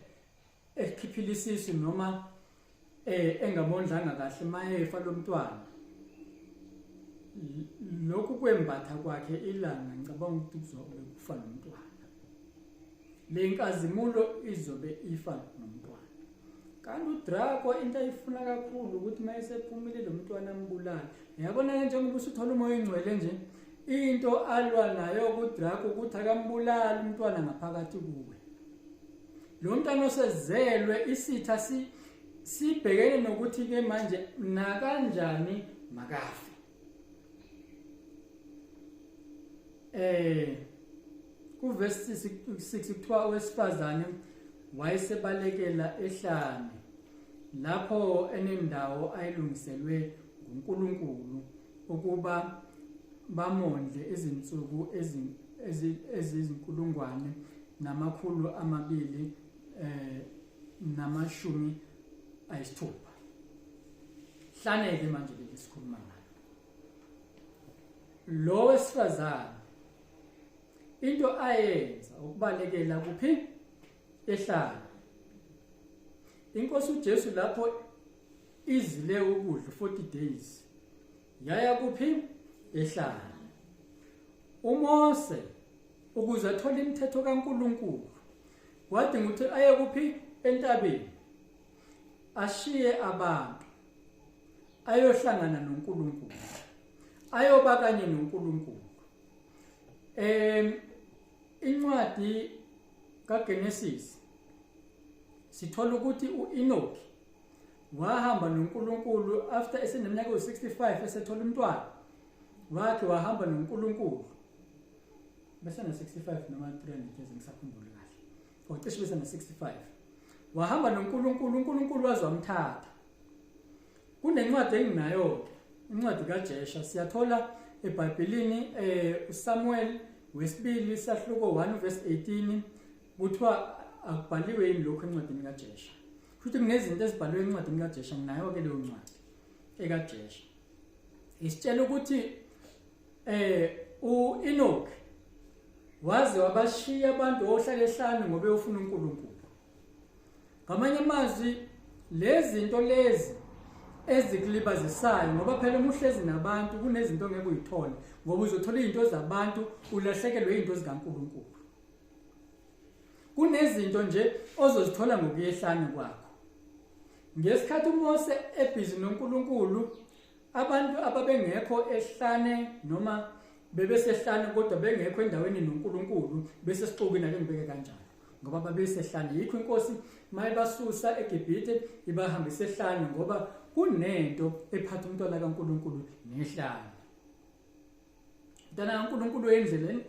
ekhiphile isisu noma engamondlanga kahle, mayefa lo mntwana, lokhu kwembatha kwakhe ilanga, ngicabanga ukuthi kuzobe kufa nomntwana, le nkazimulo izobe ifa nomntwana. Kanti uDraco into ayifuna kakhulu ukuthi mayesephumile lo mntwana ambulale. Uyabona njengoba usuthola umoya oyingcwele nje, into alwa nayo kuDraco ukuthi akambulali umntwana ngaphakathi kuwe, lo mntwana osezelwe. Isitha sibhekene nokuthi ke manje nakanjani makafe. Kuverse 6 kuthiwa owesifazane wayesebalekela ehlane, lapho enendawo ayilungiselwe nguNkulunkulu ukuba bamondle izinsuku ezizinkulungwane 260. Hlaneke manje leli sikhuluma ngalo, lo wesifazane into ayenza ukubalekela kuphi? Ehlane. Inkosi uJesu lapho izile ukudla 40 days, yaya kuphi? Ehlane. uMose ukuze athole imithetho kaNkulunkulu wadinga ukuthi aye kuphi? Entabeni, ashiye abantu, ayohlangana noNkulunkulu, ayoba kanye noNkulunkulu. Incwadi kaGenesis sithola ukuthi uEnoch wahamba noNkulunkulu after eseneminyaka ewu-65 esethola umntwana. Wakhe wahamba noNkulunkulu bese na 65 noma 300 years, ngisakhumbula kahle, ocishe bese na 65 wahamba noNkulunkulu, uNkulunkulu waze wamthatha. Kunencwadi enginayo ke, incwadi kaJesha, siyathola eBhayibhelini, uSamuel wesibili sahluko 1 verse 18, kuthiwa akubhaliwe yini lokho encwadini kaJesha? Futhi kunezinto ezibhaliwe encwadini kaJesha, nginayo ke leyo ncwadi ekaJesha. Isitshela ukuthi uEnoch waze wabashiya abantu ohlala ehlane ngoba eyofuna uNkulunkulu. Ngamanye amazwi, lezi zinto lezi ezikulibazisayo, ngoba phela uma uhlezi nabantu kunezinto ongeke uyithole, ngoba uzothola izinto zabantu ulahlekelwe izinto zikaNkulunkulu. Kunezinto nje ozozithola ngokuyehlane kwakho. Ngesikhathi uMose ebhizi noNkulunkulu, abantu ababengekho ehlane noma bebesehlane kodwa bengekho endaweni noNkulunkulu, besesixukwini, ake ngibeke kanjalo, ngoba babesehlane. Yikho inkosi mayibasusa eGibhithe ibahambise ehlane, ngoba kunento ephatha umntwana kaNkulunkulu nehlane. Umntwana kaNkulunkulu endleleni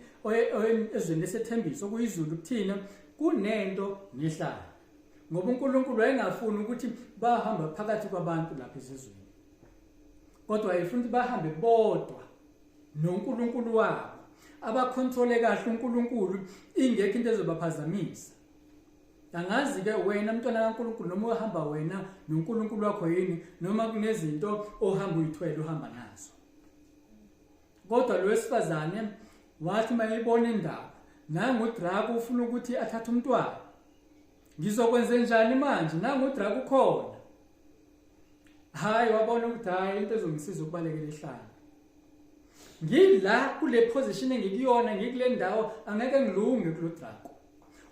ezweni lesethembiso kuyizulu kuthina, kunento nehlane, ngoba uNkulunkulu wayengafuni ukuthi bahamba phakathi kwabantu lapha esizweni, kodwa wayefuna ukuthi bahambe bodwa noNkulunkulu wabo, abakhontrole kahle uNkulunkulu, ingekho into ezobaphazamisa. Angazi ke wena mntwana kaNkulunkulu, noma uhamba wena noNkulunkulu wakho yini, noma kunezinto ohamba uyithwele uhamba nazo. Kodwa lo wesifazane wathi mayibona indaba, nangu uDraco ufuna ukuthi athathe umntwana, ngizokwenze njani manje, nangu uDraco ukhona. Hayi, wabona ukuthi hayi, into ezongisiza ukubalekela ihlala, ngila kule position engikuyona, ngikule ndawo, angeke ngilunge kulo Draco,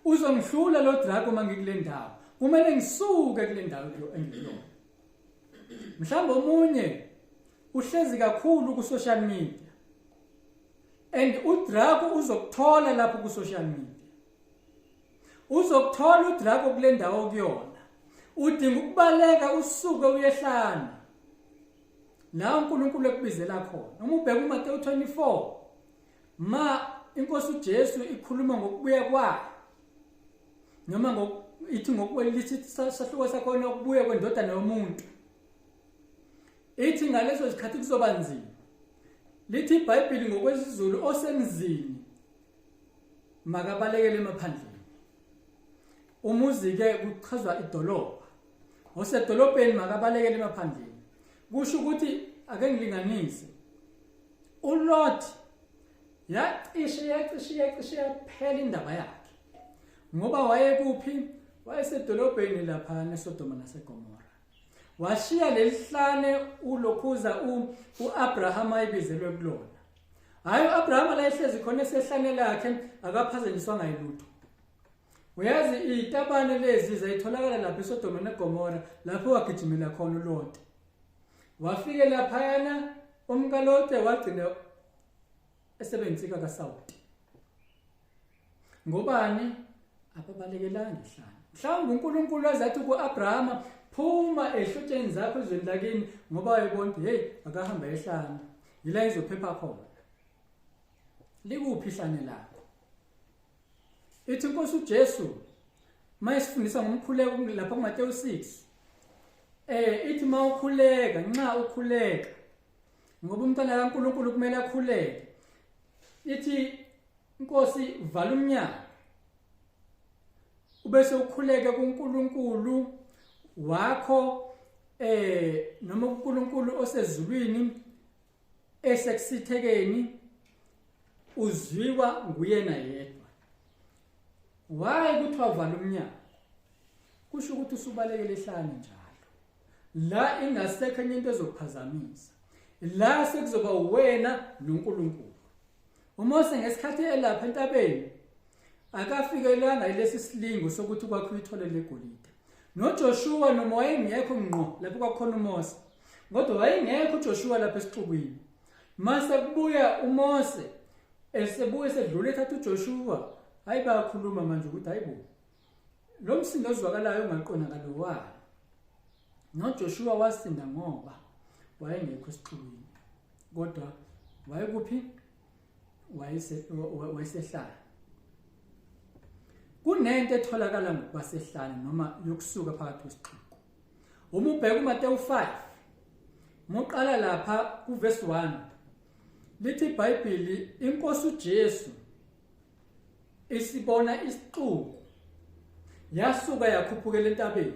uzongihlula lo Draco uma ngikule ndawo, kumele ngisuke kule ndawo engikuyona. Mhlawumbe omunye uhlezi kakhulu ku social media, and uDraco uzokuthola lapho ku social media, uzokuthola uDraco kule ndawo kuyona. Udinga ukubaleka usuke uyehlana la uNkulunkulu ekubizela khona. Uma ubheka uMateyu 24, ma inkosi uJesu ikhuluma ngokubuya kwayo, noma ithi ngokwelithi sahluko sakhona ukubuya kwendodana yomuntu, ithi ngaleso sikhathi kuzoba nzima. Lithi iBhayibheli ngokwesiZulu, osemzini makabalekele emaphandleni. Umuzi ke kuchazwa idolobha, osedolobheni makabalekele emaphandleni. Kusho ukuthi, ake ngilinganise, uLot yacishe yacishe yacishe yaphela indaba yakhe, ngoba wayekuphi? Wayesedolobheni lapha neSodoma naseGomora. Washiya lelihlane ulokhuza uAbraham ayibizelwe kulona. Hayi, uAbraham la ehlezi khona esehlane lakhe akaphazanyiswanga yilutho. Uyazi izitabane lezi zayitholakala lapha eSodoma neGomora, lapho wagijimela khona uLot. Wafike laphayana umkaLote, wagcina esebenzisika kaSawuti. Ngobani ababalekelanga ihlane? Mhlawumbe uNkulunkulu azathi ku-Abrahama, phuma ehlotsheni zakho ezweni lakini, ngoba wayebona ukuthi hey, akahamba ehlane, yila izophepha khona. Likuphi ihlane lakho? Ithi inkosi uJesu mayisifundisa ngomkhuleko lapha kuMateyu 6, ithi mawukhuleka, nxa ukhuleka, ngoba umntwana kaNkulunkulu kumele akhuleke, ithi inkosi vala umnyango ubese ukhuleke kuNkulunkulu wakho, noma uNkulunkulu osezulwini esekusithekeni, uzwiwa nguyena yedwa. Why kuthiwa vala umnyango? Kusho ukuthi usubalekele ehlane njalo, la ingasekho enye into ezokuphazamisa, la sekuzoba wena noNkulunkulu. uMose ngesikhathi elapha entabeni akafikelanga ilesi silingo sokuthi kwakho ithole legolide. NoJoshua noma wayengekho ngqo lapho kwakhona uMose, kodwa wayengekho uJoshua lapha esixukwini. Mase kubuya uMose, esebuye sedlula ethatha uJoshua, hayi, bayakhuluma manje ukuthi hayibo, lo msindo ozwakalayo ungaqondakali wayo. NoJoshua wasinda ngoba wayengekho esixukwini, kodwa Wayekuphi? Wayesehlala. Kunento etholakala ngokubasehlane noma yokusuka phakathi kwesixuku. Uma ubheka uMateyu 5, muqala lapha kuverse 1, lithi iBhayibheli inkosi uJesu isibona isixuku yasuka yakhuphukela entabeni.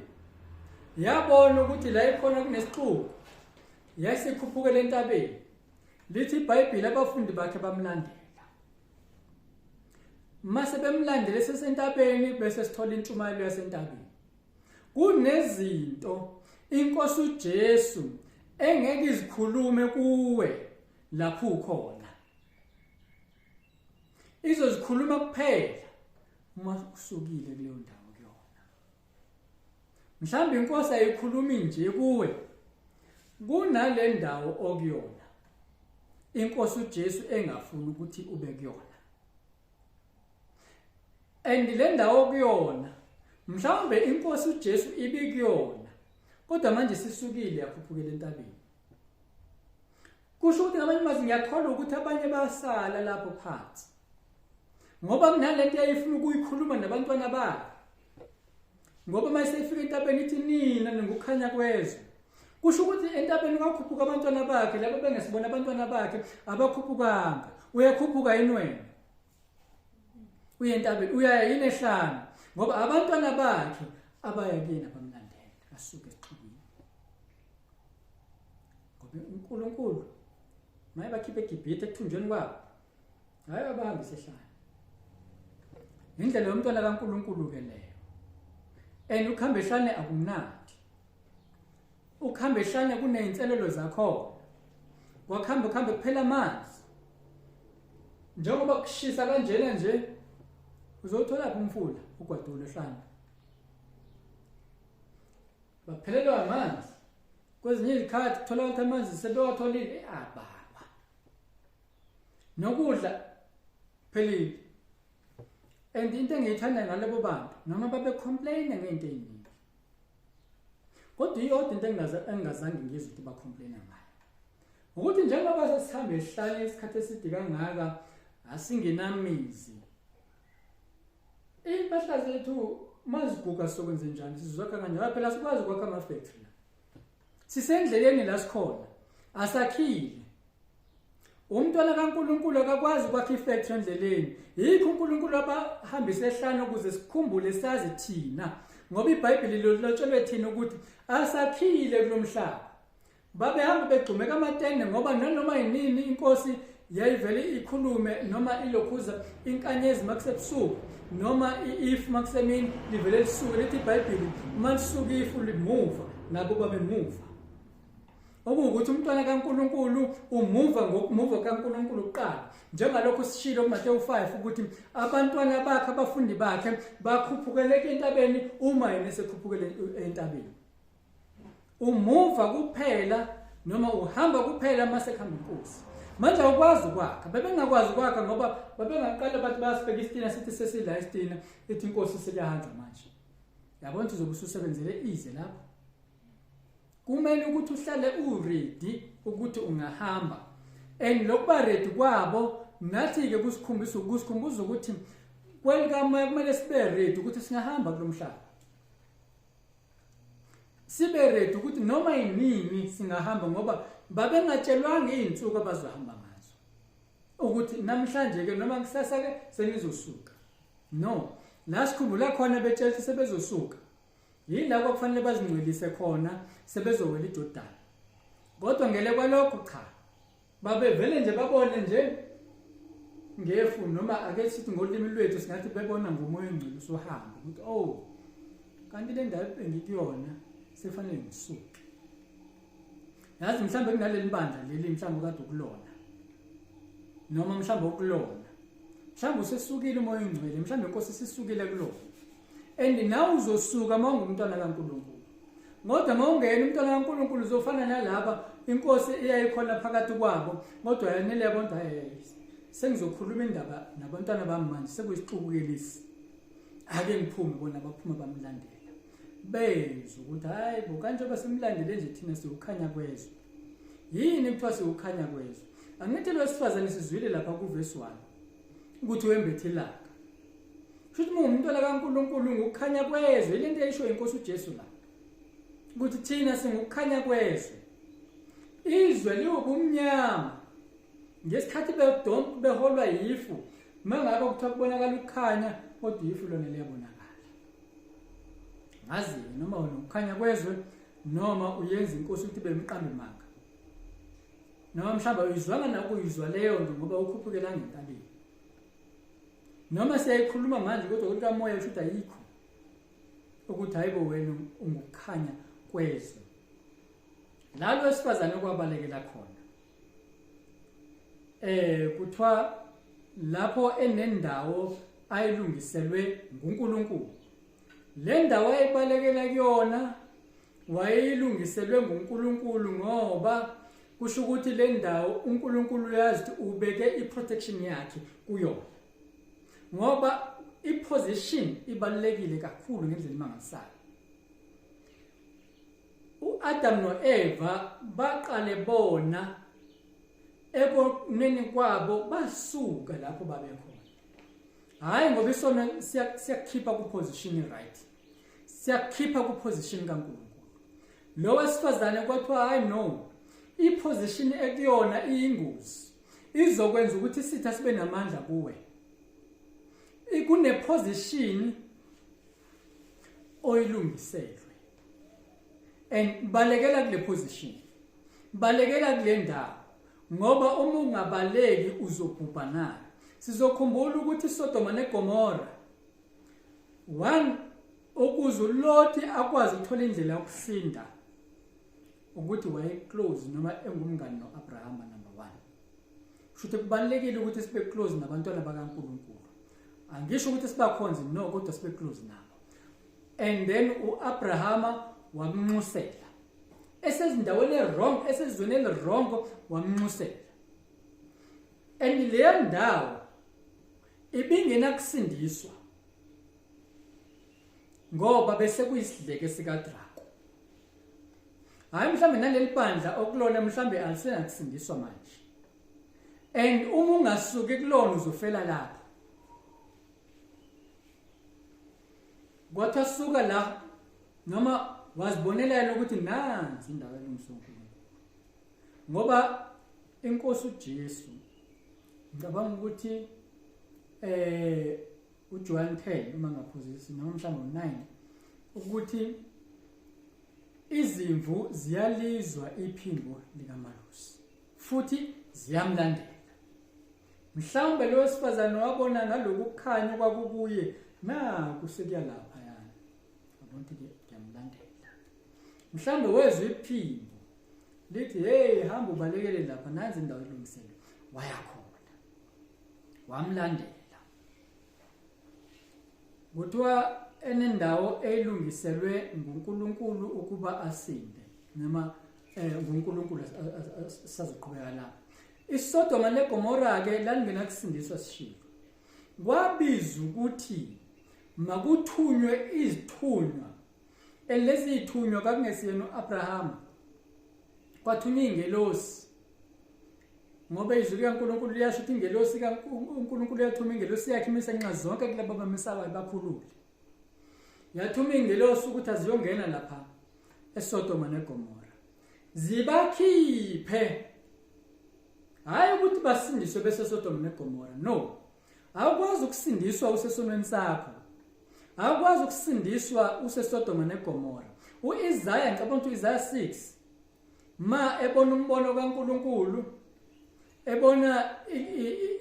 Yabona ukuthi la ikhona kunesixuku, yasikhuphukela entabeni. Lithi iBhayibheli abafundi bakhe bamlandela. Mase bemlandele sesentabeni bese sithola intshumayelo yasentabeni. Kunezinto inkosi uJesu engeke izikhulume kuwe lapho ukhona. Izozikhuluma kuphela uma usukile kuleyo ndawo kuyona. Mhlawumbe inkosi ayikhulumi nje kuwe kunale ndawo okuyona. Inkosi uJesu engafuni ukuthi ube kuyona. And le ndawo kuyona mhlawumbe inkosi uJesu ibikuyona kodwa manje sisukile yakhuphukela entabeni. Kusho ukuthi ngamanye amazwi ngiyakholwa ukuthi abanye basala lapho phansi. Ngoba kunalento eyayifuna ukuyikhuluma nabantwana bayo. Ngoba uma isefika entabeni ithi nina ningukhanya kwezwe. Kusho ukuthi entabeni kwakhuphuka abantwana bakhe labo bengesibona abantwana bakhe abakhuphukanga. Uyakhuphuka yini wena? Uye entabeni, uyaya yini ehlane? Ngoba abantwana bakhe abaya kuyena bamlandela basuke esixukwini. Ngoba uNkulunkulu maye bakhiphe eGibhithe ekuthunjweni kwabo. Hayi abahambise ehlane. Indlela yomntwana kaNkulunkulu ke leyo. And ukuhamba ehlane akumnandi. Ukuhamba ehlane kuneyinselelo zakhona. Kwakuhamba kuhambe kuphela amanzi. Njengoba kushisa kanjena nje uzothola phi umfula ugwadule ehlane. Baphelelwa amanzi. Kwezinye izikhathi kuthola ukuthi amanzi sebewatholile ababa. Nokudla phelile. And into engiyithanda ngalabo bantu noma babe complain ngento eziningi. Kodwa iyodwa into engingazange ngizwe ukuthi ba complain ngayo. Ukuthi njengoba sesihambe ehlale isikhathi eside kangaka asingenamizi. Impahla zethu maziguga sokwenze njani sizwakha kanjani phela sikwazi ukwakha ama factory la. Sisendleleni la sikhona asakhile. Umntwana kaNkuluNkulu akakwazi ukwakha ifactory endleleni. Yikho uNkulunkulu abahambise ehlane ukuze sikhumbule sazi thina. Ngoba iBhayibheli lilotshelwe thina ukuthi asakhile kulomhlaba. Babehamba begxumeka amatende ngoba nanoma yinini inkosi yayivele ikhulume noma ilokhuza inkanyezi makusebusuku noma ifu makusemini livele lisuke lithi iBhayibheli uma lisuka ifu limuva nabo babemuva. Okuwukuthi umntwana kaNkuluNkulu umuva ngokumuva kaNkuluNkulu kuqala. Njengalokhu sishilo kuMateyu 5 ukuthi abantwana bakhe abafundi bakhe bakhuphukele entabeni uma yena esekhuphukele entabeni. Umuva kuphela noma uhamba kuphela mase kuhamba inkosi. Manje awukwazi ukwakha. Bebengakwazi ukwakha ngoba babengaqala bathi bayasibeka isitina sithi sesila isitina ithi inkosi sekuyahanjwa manje. Yabona ukuthi uzobe ususebenzele ize lapho. Kumele ukuthi uhlale uready ukuthi ungahamba. And lokuba ready kwabo nathi ke kusikhumbisa ukusikhumbuza ukuthi kwelikamoya kumele sibe ready ukuthi singahamba kulomhlaba. Sibe ready ukuthi noma yinini singahamba ngoba babengatshelwanga izinsuku abazohamba ngazo. Ukuthi namhlanje ke noma kusasa ke senizosuka. No, la sikhumbula khona betshela ukuthi sebezosuka. Yila kwakufanele bazingcwelise khona sebezowela iJordan. Kodwa ngele kwalokho cha. Babevele nje babone nje ngefu noma ake sithi ngolimi lwethu singathi bebona ngomoya ongcwele usuhamba ukuthi oh kanti le ndawo engikuyona sefanele ngisuke. Yazi mhlawumbe kunaleli bandla leli mhlawumbe kade ukulona. Noma mhlawumbe ukulona. Mhlawumbe usesukile umoya ongcwele, mhlawumbe inkosi isisukile kulona. And nawe uzosuka uma ungumntwana kaNkulunkulu. Kodwa uma ungena umntwana kaNkulunkulu uzofana nalaba inkosi eyayikhona phakathi kwabo kodwa yanele yabona hey sengizokhuluma indaba nabantwana bami manje sekuyisixuku-ke Ake ngiphume bona baphuma bamlandela. Bezwa ukuthi hayi bo kanjengoba simlandele nje thina siwukhanya kwezwe. Yini kuthiwa siwukhanya kwezwe? Angithi lo wesifazane sizwile lapha kuvesi 1 ukuthi wembethe ilanga. Kusho ukuthi ungumntwana kaNkulunkulu, ngukukhanya kwezwe. Lento eyisho inkosi uJesu la, ukuthi thina singukukhanya kwezwe. Izwe liwubumnyama ngesikhathi beholwa yifu. Mangabe kuthiwa kubonakala ukukhanya, kodwa ifu lona liyabonakala. Ngazi noma wena ukukhanya kwezwe noma uyenza inkosi ukuthi bemqambe manga, noma mhlawumbe uyizwanga nakuyizwa leyo nto ngoba ukhuphukela ngentabeni, noma siyayikhuluma manje kodwa kukamoya usho ukuthi ayikho, ukuthi hayibo wena ungukukhanya kwezwe. Lalo wesifazane okwabalekela khona kuthiwa lapho enendawo ayilungiselwe nguNkulunkulu. Le ndawo ayibalekela kuyona wayilungiselwe nguNkulunkulu, ngoba kusho ukuthi le ndawo uNkulunkulu uyazi ukuthi ubeke iprotection yakhe kuyona, ngoba iposition ibalulekile kakhulu ngendlela emangalisayo. uAdam noEva baqale bona ekoneni kwabo basuka lapho babekhona. Hayi, ngoba isono siyakhipha ku position right, siyakhipha ku position kaNkulunkulu. Lo wesifazane kwathiwa hayi no, iposition ekuyona iyingozi, izokwenza ukuthi isitha sibe namandla kuwe. Kune position oyilungiselwe and balekela kule position, balekela kule ndawo, ngoba uma ungabaleki uzobhubha nayo. Sizokhumbula ukuthi iSodoma neGomora one, ukuze uLoti akwazi ukuthola indlela yokusinda, ukuthi waye close noma engumngani noAbraham, number 1. Kusho kubalekile ukuthi sibe close nabantwana bakaNkulunkulu. Angisho ukuthi sibakhonze, no, kodwa sibe close nabo. And then uAbrahama wamnxusela esezindaweni wrong, esezweni wrong, wamnxusela. And leyo ndawo ibingenakusindiswa ngoba bese kuyisidleke sikaDrago. Hayi, mhlambe naleli bandla okulona mhlambe alisenakusindiswa manje, and uma ungasuki kulona uzofela lapho. Kwathiwa suka la, noma wazibonela yena ukuthi nansi indawo elungiswe uNkulunkulu, ngoba inkosi uJesu, ngicabanga ukuthi uJohn 10 uma ngaphuzisi, noma mhlawumbe u9, ukuthi izimvu ziyalizwa iphimbo likamalusi futhi ziyamlandela. Mhlawumbe lo wesifazane wabona ngaloku kukhanya kwakukuye, naku sekuya lapha yana, yabona ukuthi ngiyamlandela. Mhlawumbe wezwa iphimbo lithi, hey, hamba ubalekele lapha, nansi indawo elungiselwe. Waya khona, wamlandela. Kuthiwa enendawo eyilungiselwe nguNkulunkulu ukuba asinde, noma nguNkulunkulu sazoqhubeka lapha. ISodoma neGomora ke lalingenakusindiswa, sishilo. Kwabiza ukuthi makuthunywe izithunywa, lezi zithunywa kwakungesiyena uAbraham, kwathunywa ingelosi, ngoba izwi likaNkulunkulu liyasho ukuthi ingelosi kaNkulunkulu yathuma ingelosi yakhe imise nxa zonke kulabo abamisabayo bakhulule. Yathuma ingelosi ukuthi aziyongena lapha eSodoma neGomora, zibakhiphe. Hayi ukuthi basindiswe bese Sodoma neGomora, no. Awukwazi ukusindiswa usesonweni sakho, awukwazi ukusindiswa useSodoma neGomora. uIsaya, ngicabanga ukuthi uIsaya 6, ma ebona umbono kaNkulunkulu, ebona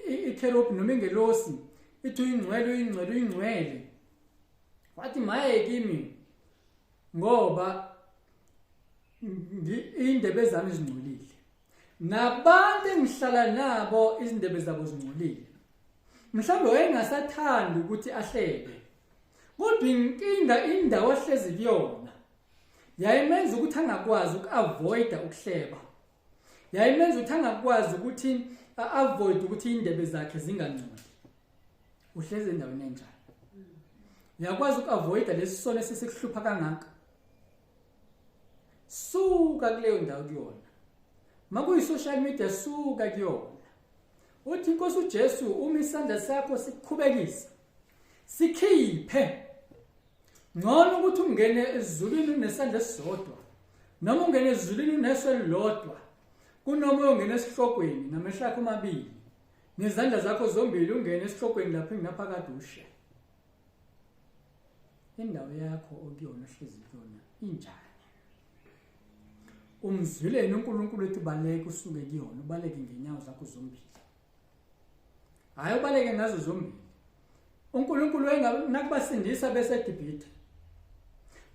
ikherubi noma ingelosi ithi uyingcwele, uyingcwele, uyingcwele, wathi maye kimi, ngoba indebe zami zingcolile, nabantu engihlala nabo izindebe zabo zingcolile. Mhlawumbe wayengasathandi ukuthi ahlebe, kodwa inkinga indawo ahlezi kuyona yayimenza ukuthi angakwazi ukuavoida ukuhleba, yayimenza ukuthi angakwazi ukuthi avoid ukuthi indebe zakhe zingangcoli. Uhlezi endaweni enjani? Uyakwazi ukuavoida lesi sono esesikuhlupha kangaka? Suka kuleyo ndawo kuyona. Makuyi-social media suka kuyona. Uthi inkosi uJesu uma isandla sakho sikukhubekisa sikhiphe. Ngcono ukuthi ungene ezulwini unesandla esisodwa noma ungene ezulwini uneso elilodwa kunoma uyongena esihlokweni namehlo akho amabili nezandla zakho zombili ungene esihlokweni lapho ingaphakade ushe. Indawo yakho okuyona ohlezi kuyona injani? Umzwileni uNkulunkulu ethi baleka usuke kuyona, ubaleke ngenyawo zakho zombili. Hayi ubaleke ngazo zombili. uNkulunkulu nakubasindisa bese eGibhithe.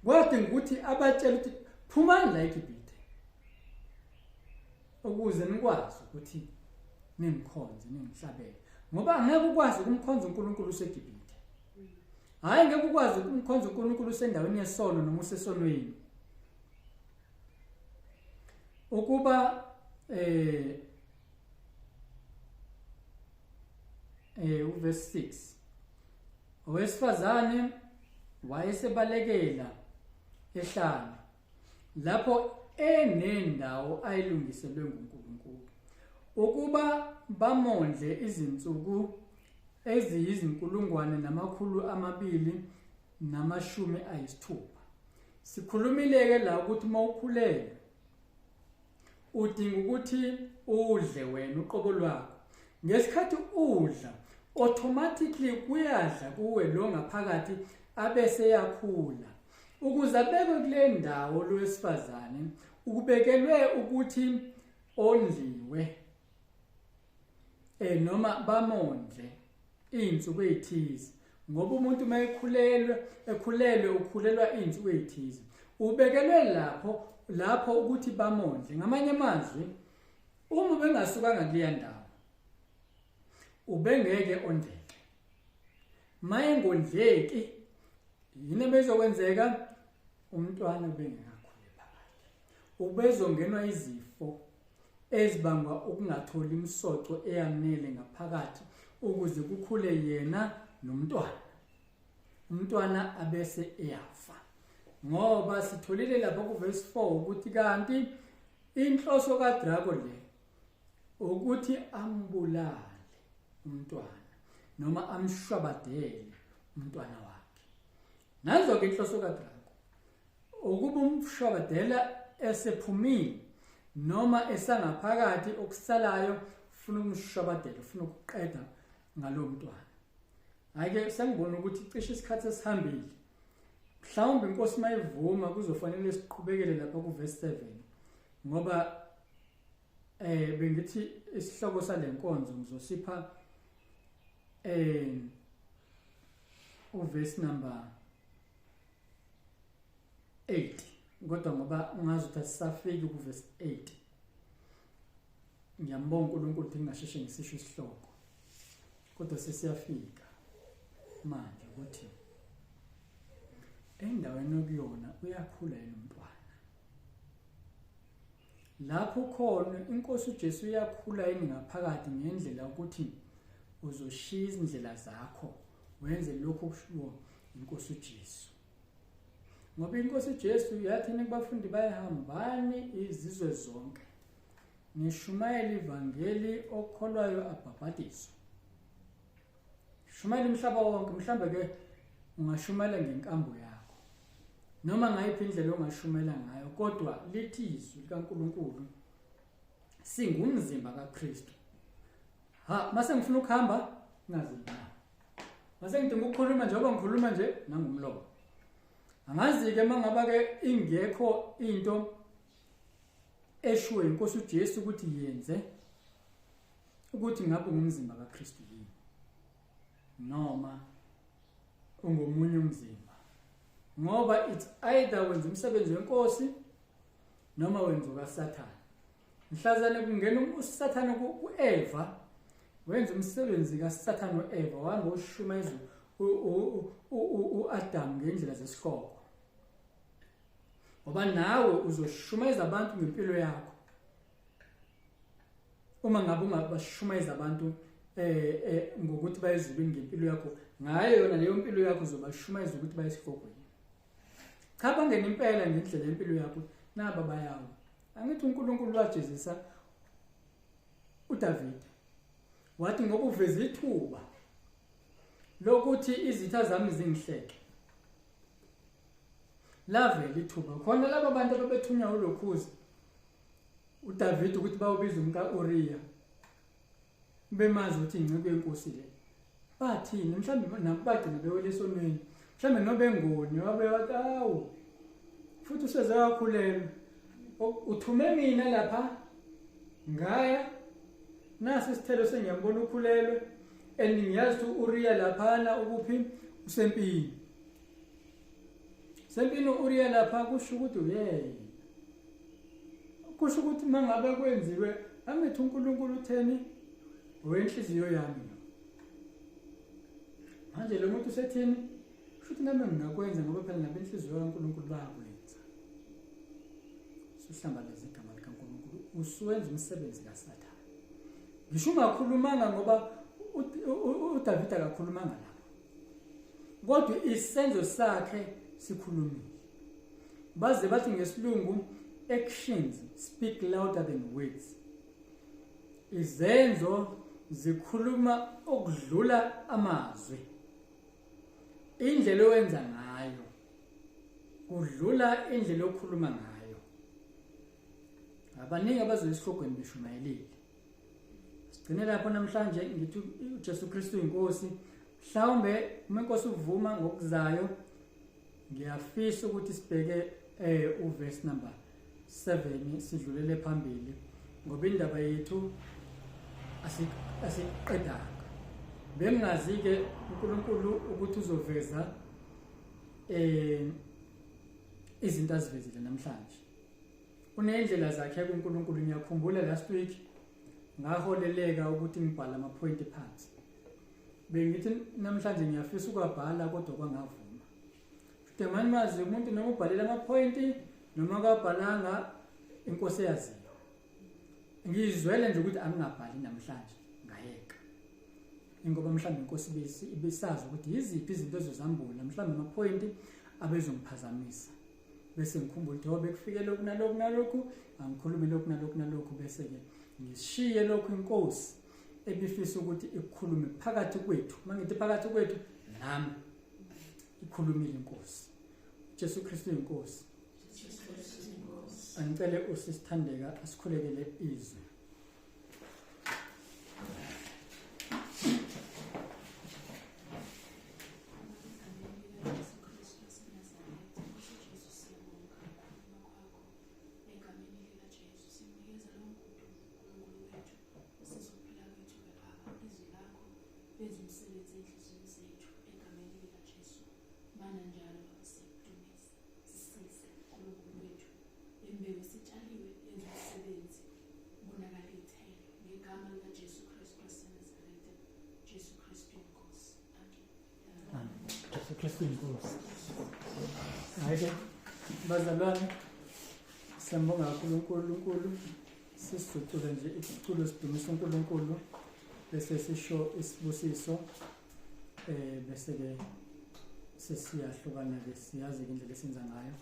Kwadinga ukuthi abatshele ukuthi phumani la eGibhithe. Ukuze nikwazi ukuthi ningikhonze ningihlabele. Ngoba angeke ukwazi ukumkhonza uNkulunkulu useGibhithe. Hayi ngeke ukwazi ukumkhonza uNkulunkulu usendaweni yesono noma usesonweni. Ukuba uverse 6 owesifazane wayesebalekela ehlane lapho enendawo ayilungiselwe nguNkulunkulu ukuba bamondle izinsuku eziyizinkulungwane 260. Sikhulumile-ke la ukuthi uma ukhulelwe udinga ukuthi udle wena uqobo lwakho. Ngesikhathi udla automatically kuyadla kuwe lo ngaphakathi abese yakhula. Ukuze abekwe kule ndawo lo wesifazane ukubekelwe ukuthi ondliwe noma bamondle iy'nsuku ey'thize, ngoba umuntu uma ekhulelwe ekhulelwe ukhulelwa iy'nsuku ey'thize, ubekelwe lapho ukuthi bamondle. Ngamanye amazwi, uma ubengasukanga kuleya ndawo ubengeke ondleke. Mayengondleki yini ebezokwenzeka? Umntwana ubengekakhule phakathi, ubezongenwa izifo ezibangwa ukungatholi imisoco eyanele ngaphakathi ukuze kukhule yena nomntwana. Umntwana abese eyafa. Ngoba sitholile lapha kuverse 4 ukuthi kanti inhloso kaDrago le ukuthi ambulale umntwana noma amshwabadele umntwana wakhe. Nazo ke inhloso kaDrago ukuba umshwabadela esephumile noma esangaphakathi okusalayo ufuna ukumshwabadela, ufuna ukuqeda ngalowo mntwana. Hhayi-ke sengibona ukuthi cishe isikhathi esihambile. Mhlawumbe inkosi mayivuma kuzofanele siqhubekele lapha kuverse 7 ngoba bengithi isihloko salenkonzo ngizosipha uverse number 8, kodwa ngoba ungazi ukuthi asisafiki kuverse 8 ngiyambonga uNkulunkulu ukuthi ngingasheshe ngisisho isihloko, kodwa sesiyafika manje ukuthi endaweni okuyona uyakhula yena umntwana. Lapho khona inkosi uJesu uyakhula yini ngaphakathi ngendlela ukuthi uzoshiya izindlela zakho wenze lokho okushiwo inkosi uJesu. Ngoba inkosi uJesu yathi kubafundi bayahambani izizwe zonke nishumayele ivangeli, okholwayo abhabhadiswe. Shumayela umhlaba wonke. Mhlambe ke ungashumayela ngenkambo yakho noma ngayiphi indlela ongashumayela ngayo, kodwa lithi izwi likaNkulunkulu singumzimba kaKristu. Ha, mase ngifuna ukuhamba ngazi na, mase ngidinga ukukhuluma njengoba ngikhuluma nje nangumlomo. Angazi-ke mangaba ke ingekho into eshiwo inkosi uJesu ukuthi yenze ukuthi ngabe ungumzimba kaKristu yini noma ungomunye umzimba, ngoba it's either wenza umsebenzi wenkosi noma wenza kaSathane. Mhlazane kungena uSathane kuEva, wenza umsebenzi kaSathane uEva, wangoshumayeza uAdam ngendlela zesihloko, ngoba nawe uzoshumayeza abantu ngempilo yakho. Uma ngabe ungabashumayeza abantu ngokuthi bayezulwini ngempilo yakho, ngayo yona leyo mpilo yakho uzobashumayeza ukuthi bayesihogweni. Cha, bangena impela ngendlela yempilo yakho, naba bayawo. Angithi uNkulunkulu wajezisa uDavid wathi ngoba uveza ithuba lokuthi izitha zami zingihleke. Lavela ithuba khona laba bantu ababethunywa ulokhuzi uDavid ukuthi bawubiza umka-Uriya bemazi ukuthi ingcebo yenkosi le. Bathini mhlawumbe nabo bagcina bewele esonweni, mhlawumbe nobengoni wabe wathi awu futhi useze wakhulelwa, uthume mina lapha ngaya nasi isithelo sengiyambona ukhulelwe, and ngiyazi ukuthi u-Uriya laphana ukuphi, usempini. Sempini u-Uriya lapha, kusho ukuthi uyena, kusho ukuthi mangabe kwenziwe angithi uNkulunkulu utheni wenhliziyo yami lo. Manje lo muntu usethini, kusho ukuthi nami ngingakwenza ngoba phela nabenhliziyo kaNkulunkulu bayakwenza. Suhlambalaza igama likaNkulunkulu, usuwenza umsebenzi kaSathane. Ngisho ungakhulumanga ngoba uDavid akakhulumanga lapho, kodwa isenzo sakhe sikhulumile. Baze bathi ngesilungu actions speak louder than words. Izenzo zikhuluma okudlula amazwi. Indlela owenza ngayo kudlula indlela okhuluma ngayo. Abaningi abazoya esihlogweni beshumayelile. Sigcine lapho namhlanje ngithi uJesu Kristu inkosi. Mhlawumbe uma inkosi uvuma ngokuzayo ngiyafisa ukuthi sibheke uverse number 7 sidlulele phambili, ngoba indaba yethu asiqedanga. Bengingazi-ke uNkulunkulu ukuthi uzoveza izinto azivezile namhlanje. Unendlela zakhe kuNkulunkulu. Ngiyakhumbula last week ngaholeleka ukuthi ngibhale amaphoyinti phansi. Bengithi namhlanje ngiyafisa ukwabhala kodwa kwangavuma. Futhi manje mazi umuntu noma ubhalela amaphoyinti noma akabhalanga, inkosi eyaziyo. Ngizwele nje ukuthi angingabhali namhlanje, ngayeka. Ingoba mhlawumbe inkosi ibisazi ukuthi yiziphi izinto ezozambula, mhlawumbe amaphoyinti abezongiphazamisa. Bese ngikhumbula ukuthi bekufike lokhu nalokhu nalokhu, angikhulume lokhu nalokhu nalokhu, bese-ke ngishiye lokhu inkosi ebifisa ukuthi ikhulume phakathi kwethu. Mangithi phakathi kwethu, nami ikhulumile inkosi. Jesu Kristu inkosi. Angicele usisithandeka asikhulekele izwi. Kristu inkosi. Hayi bazalwane, siyambonga kakhulu uNkulunkulu. Sisicule nje iculo sidumisa uNkulunkulu bese sisho isibusiso, bese ke sesiyahlukana ke, siyazi indlela esenza ngayo.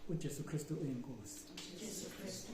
uJesu Kristu uyinkosi. Jesu Kristu.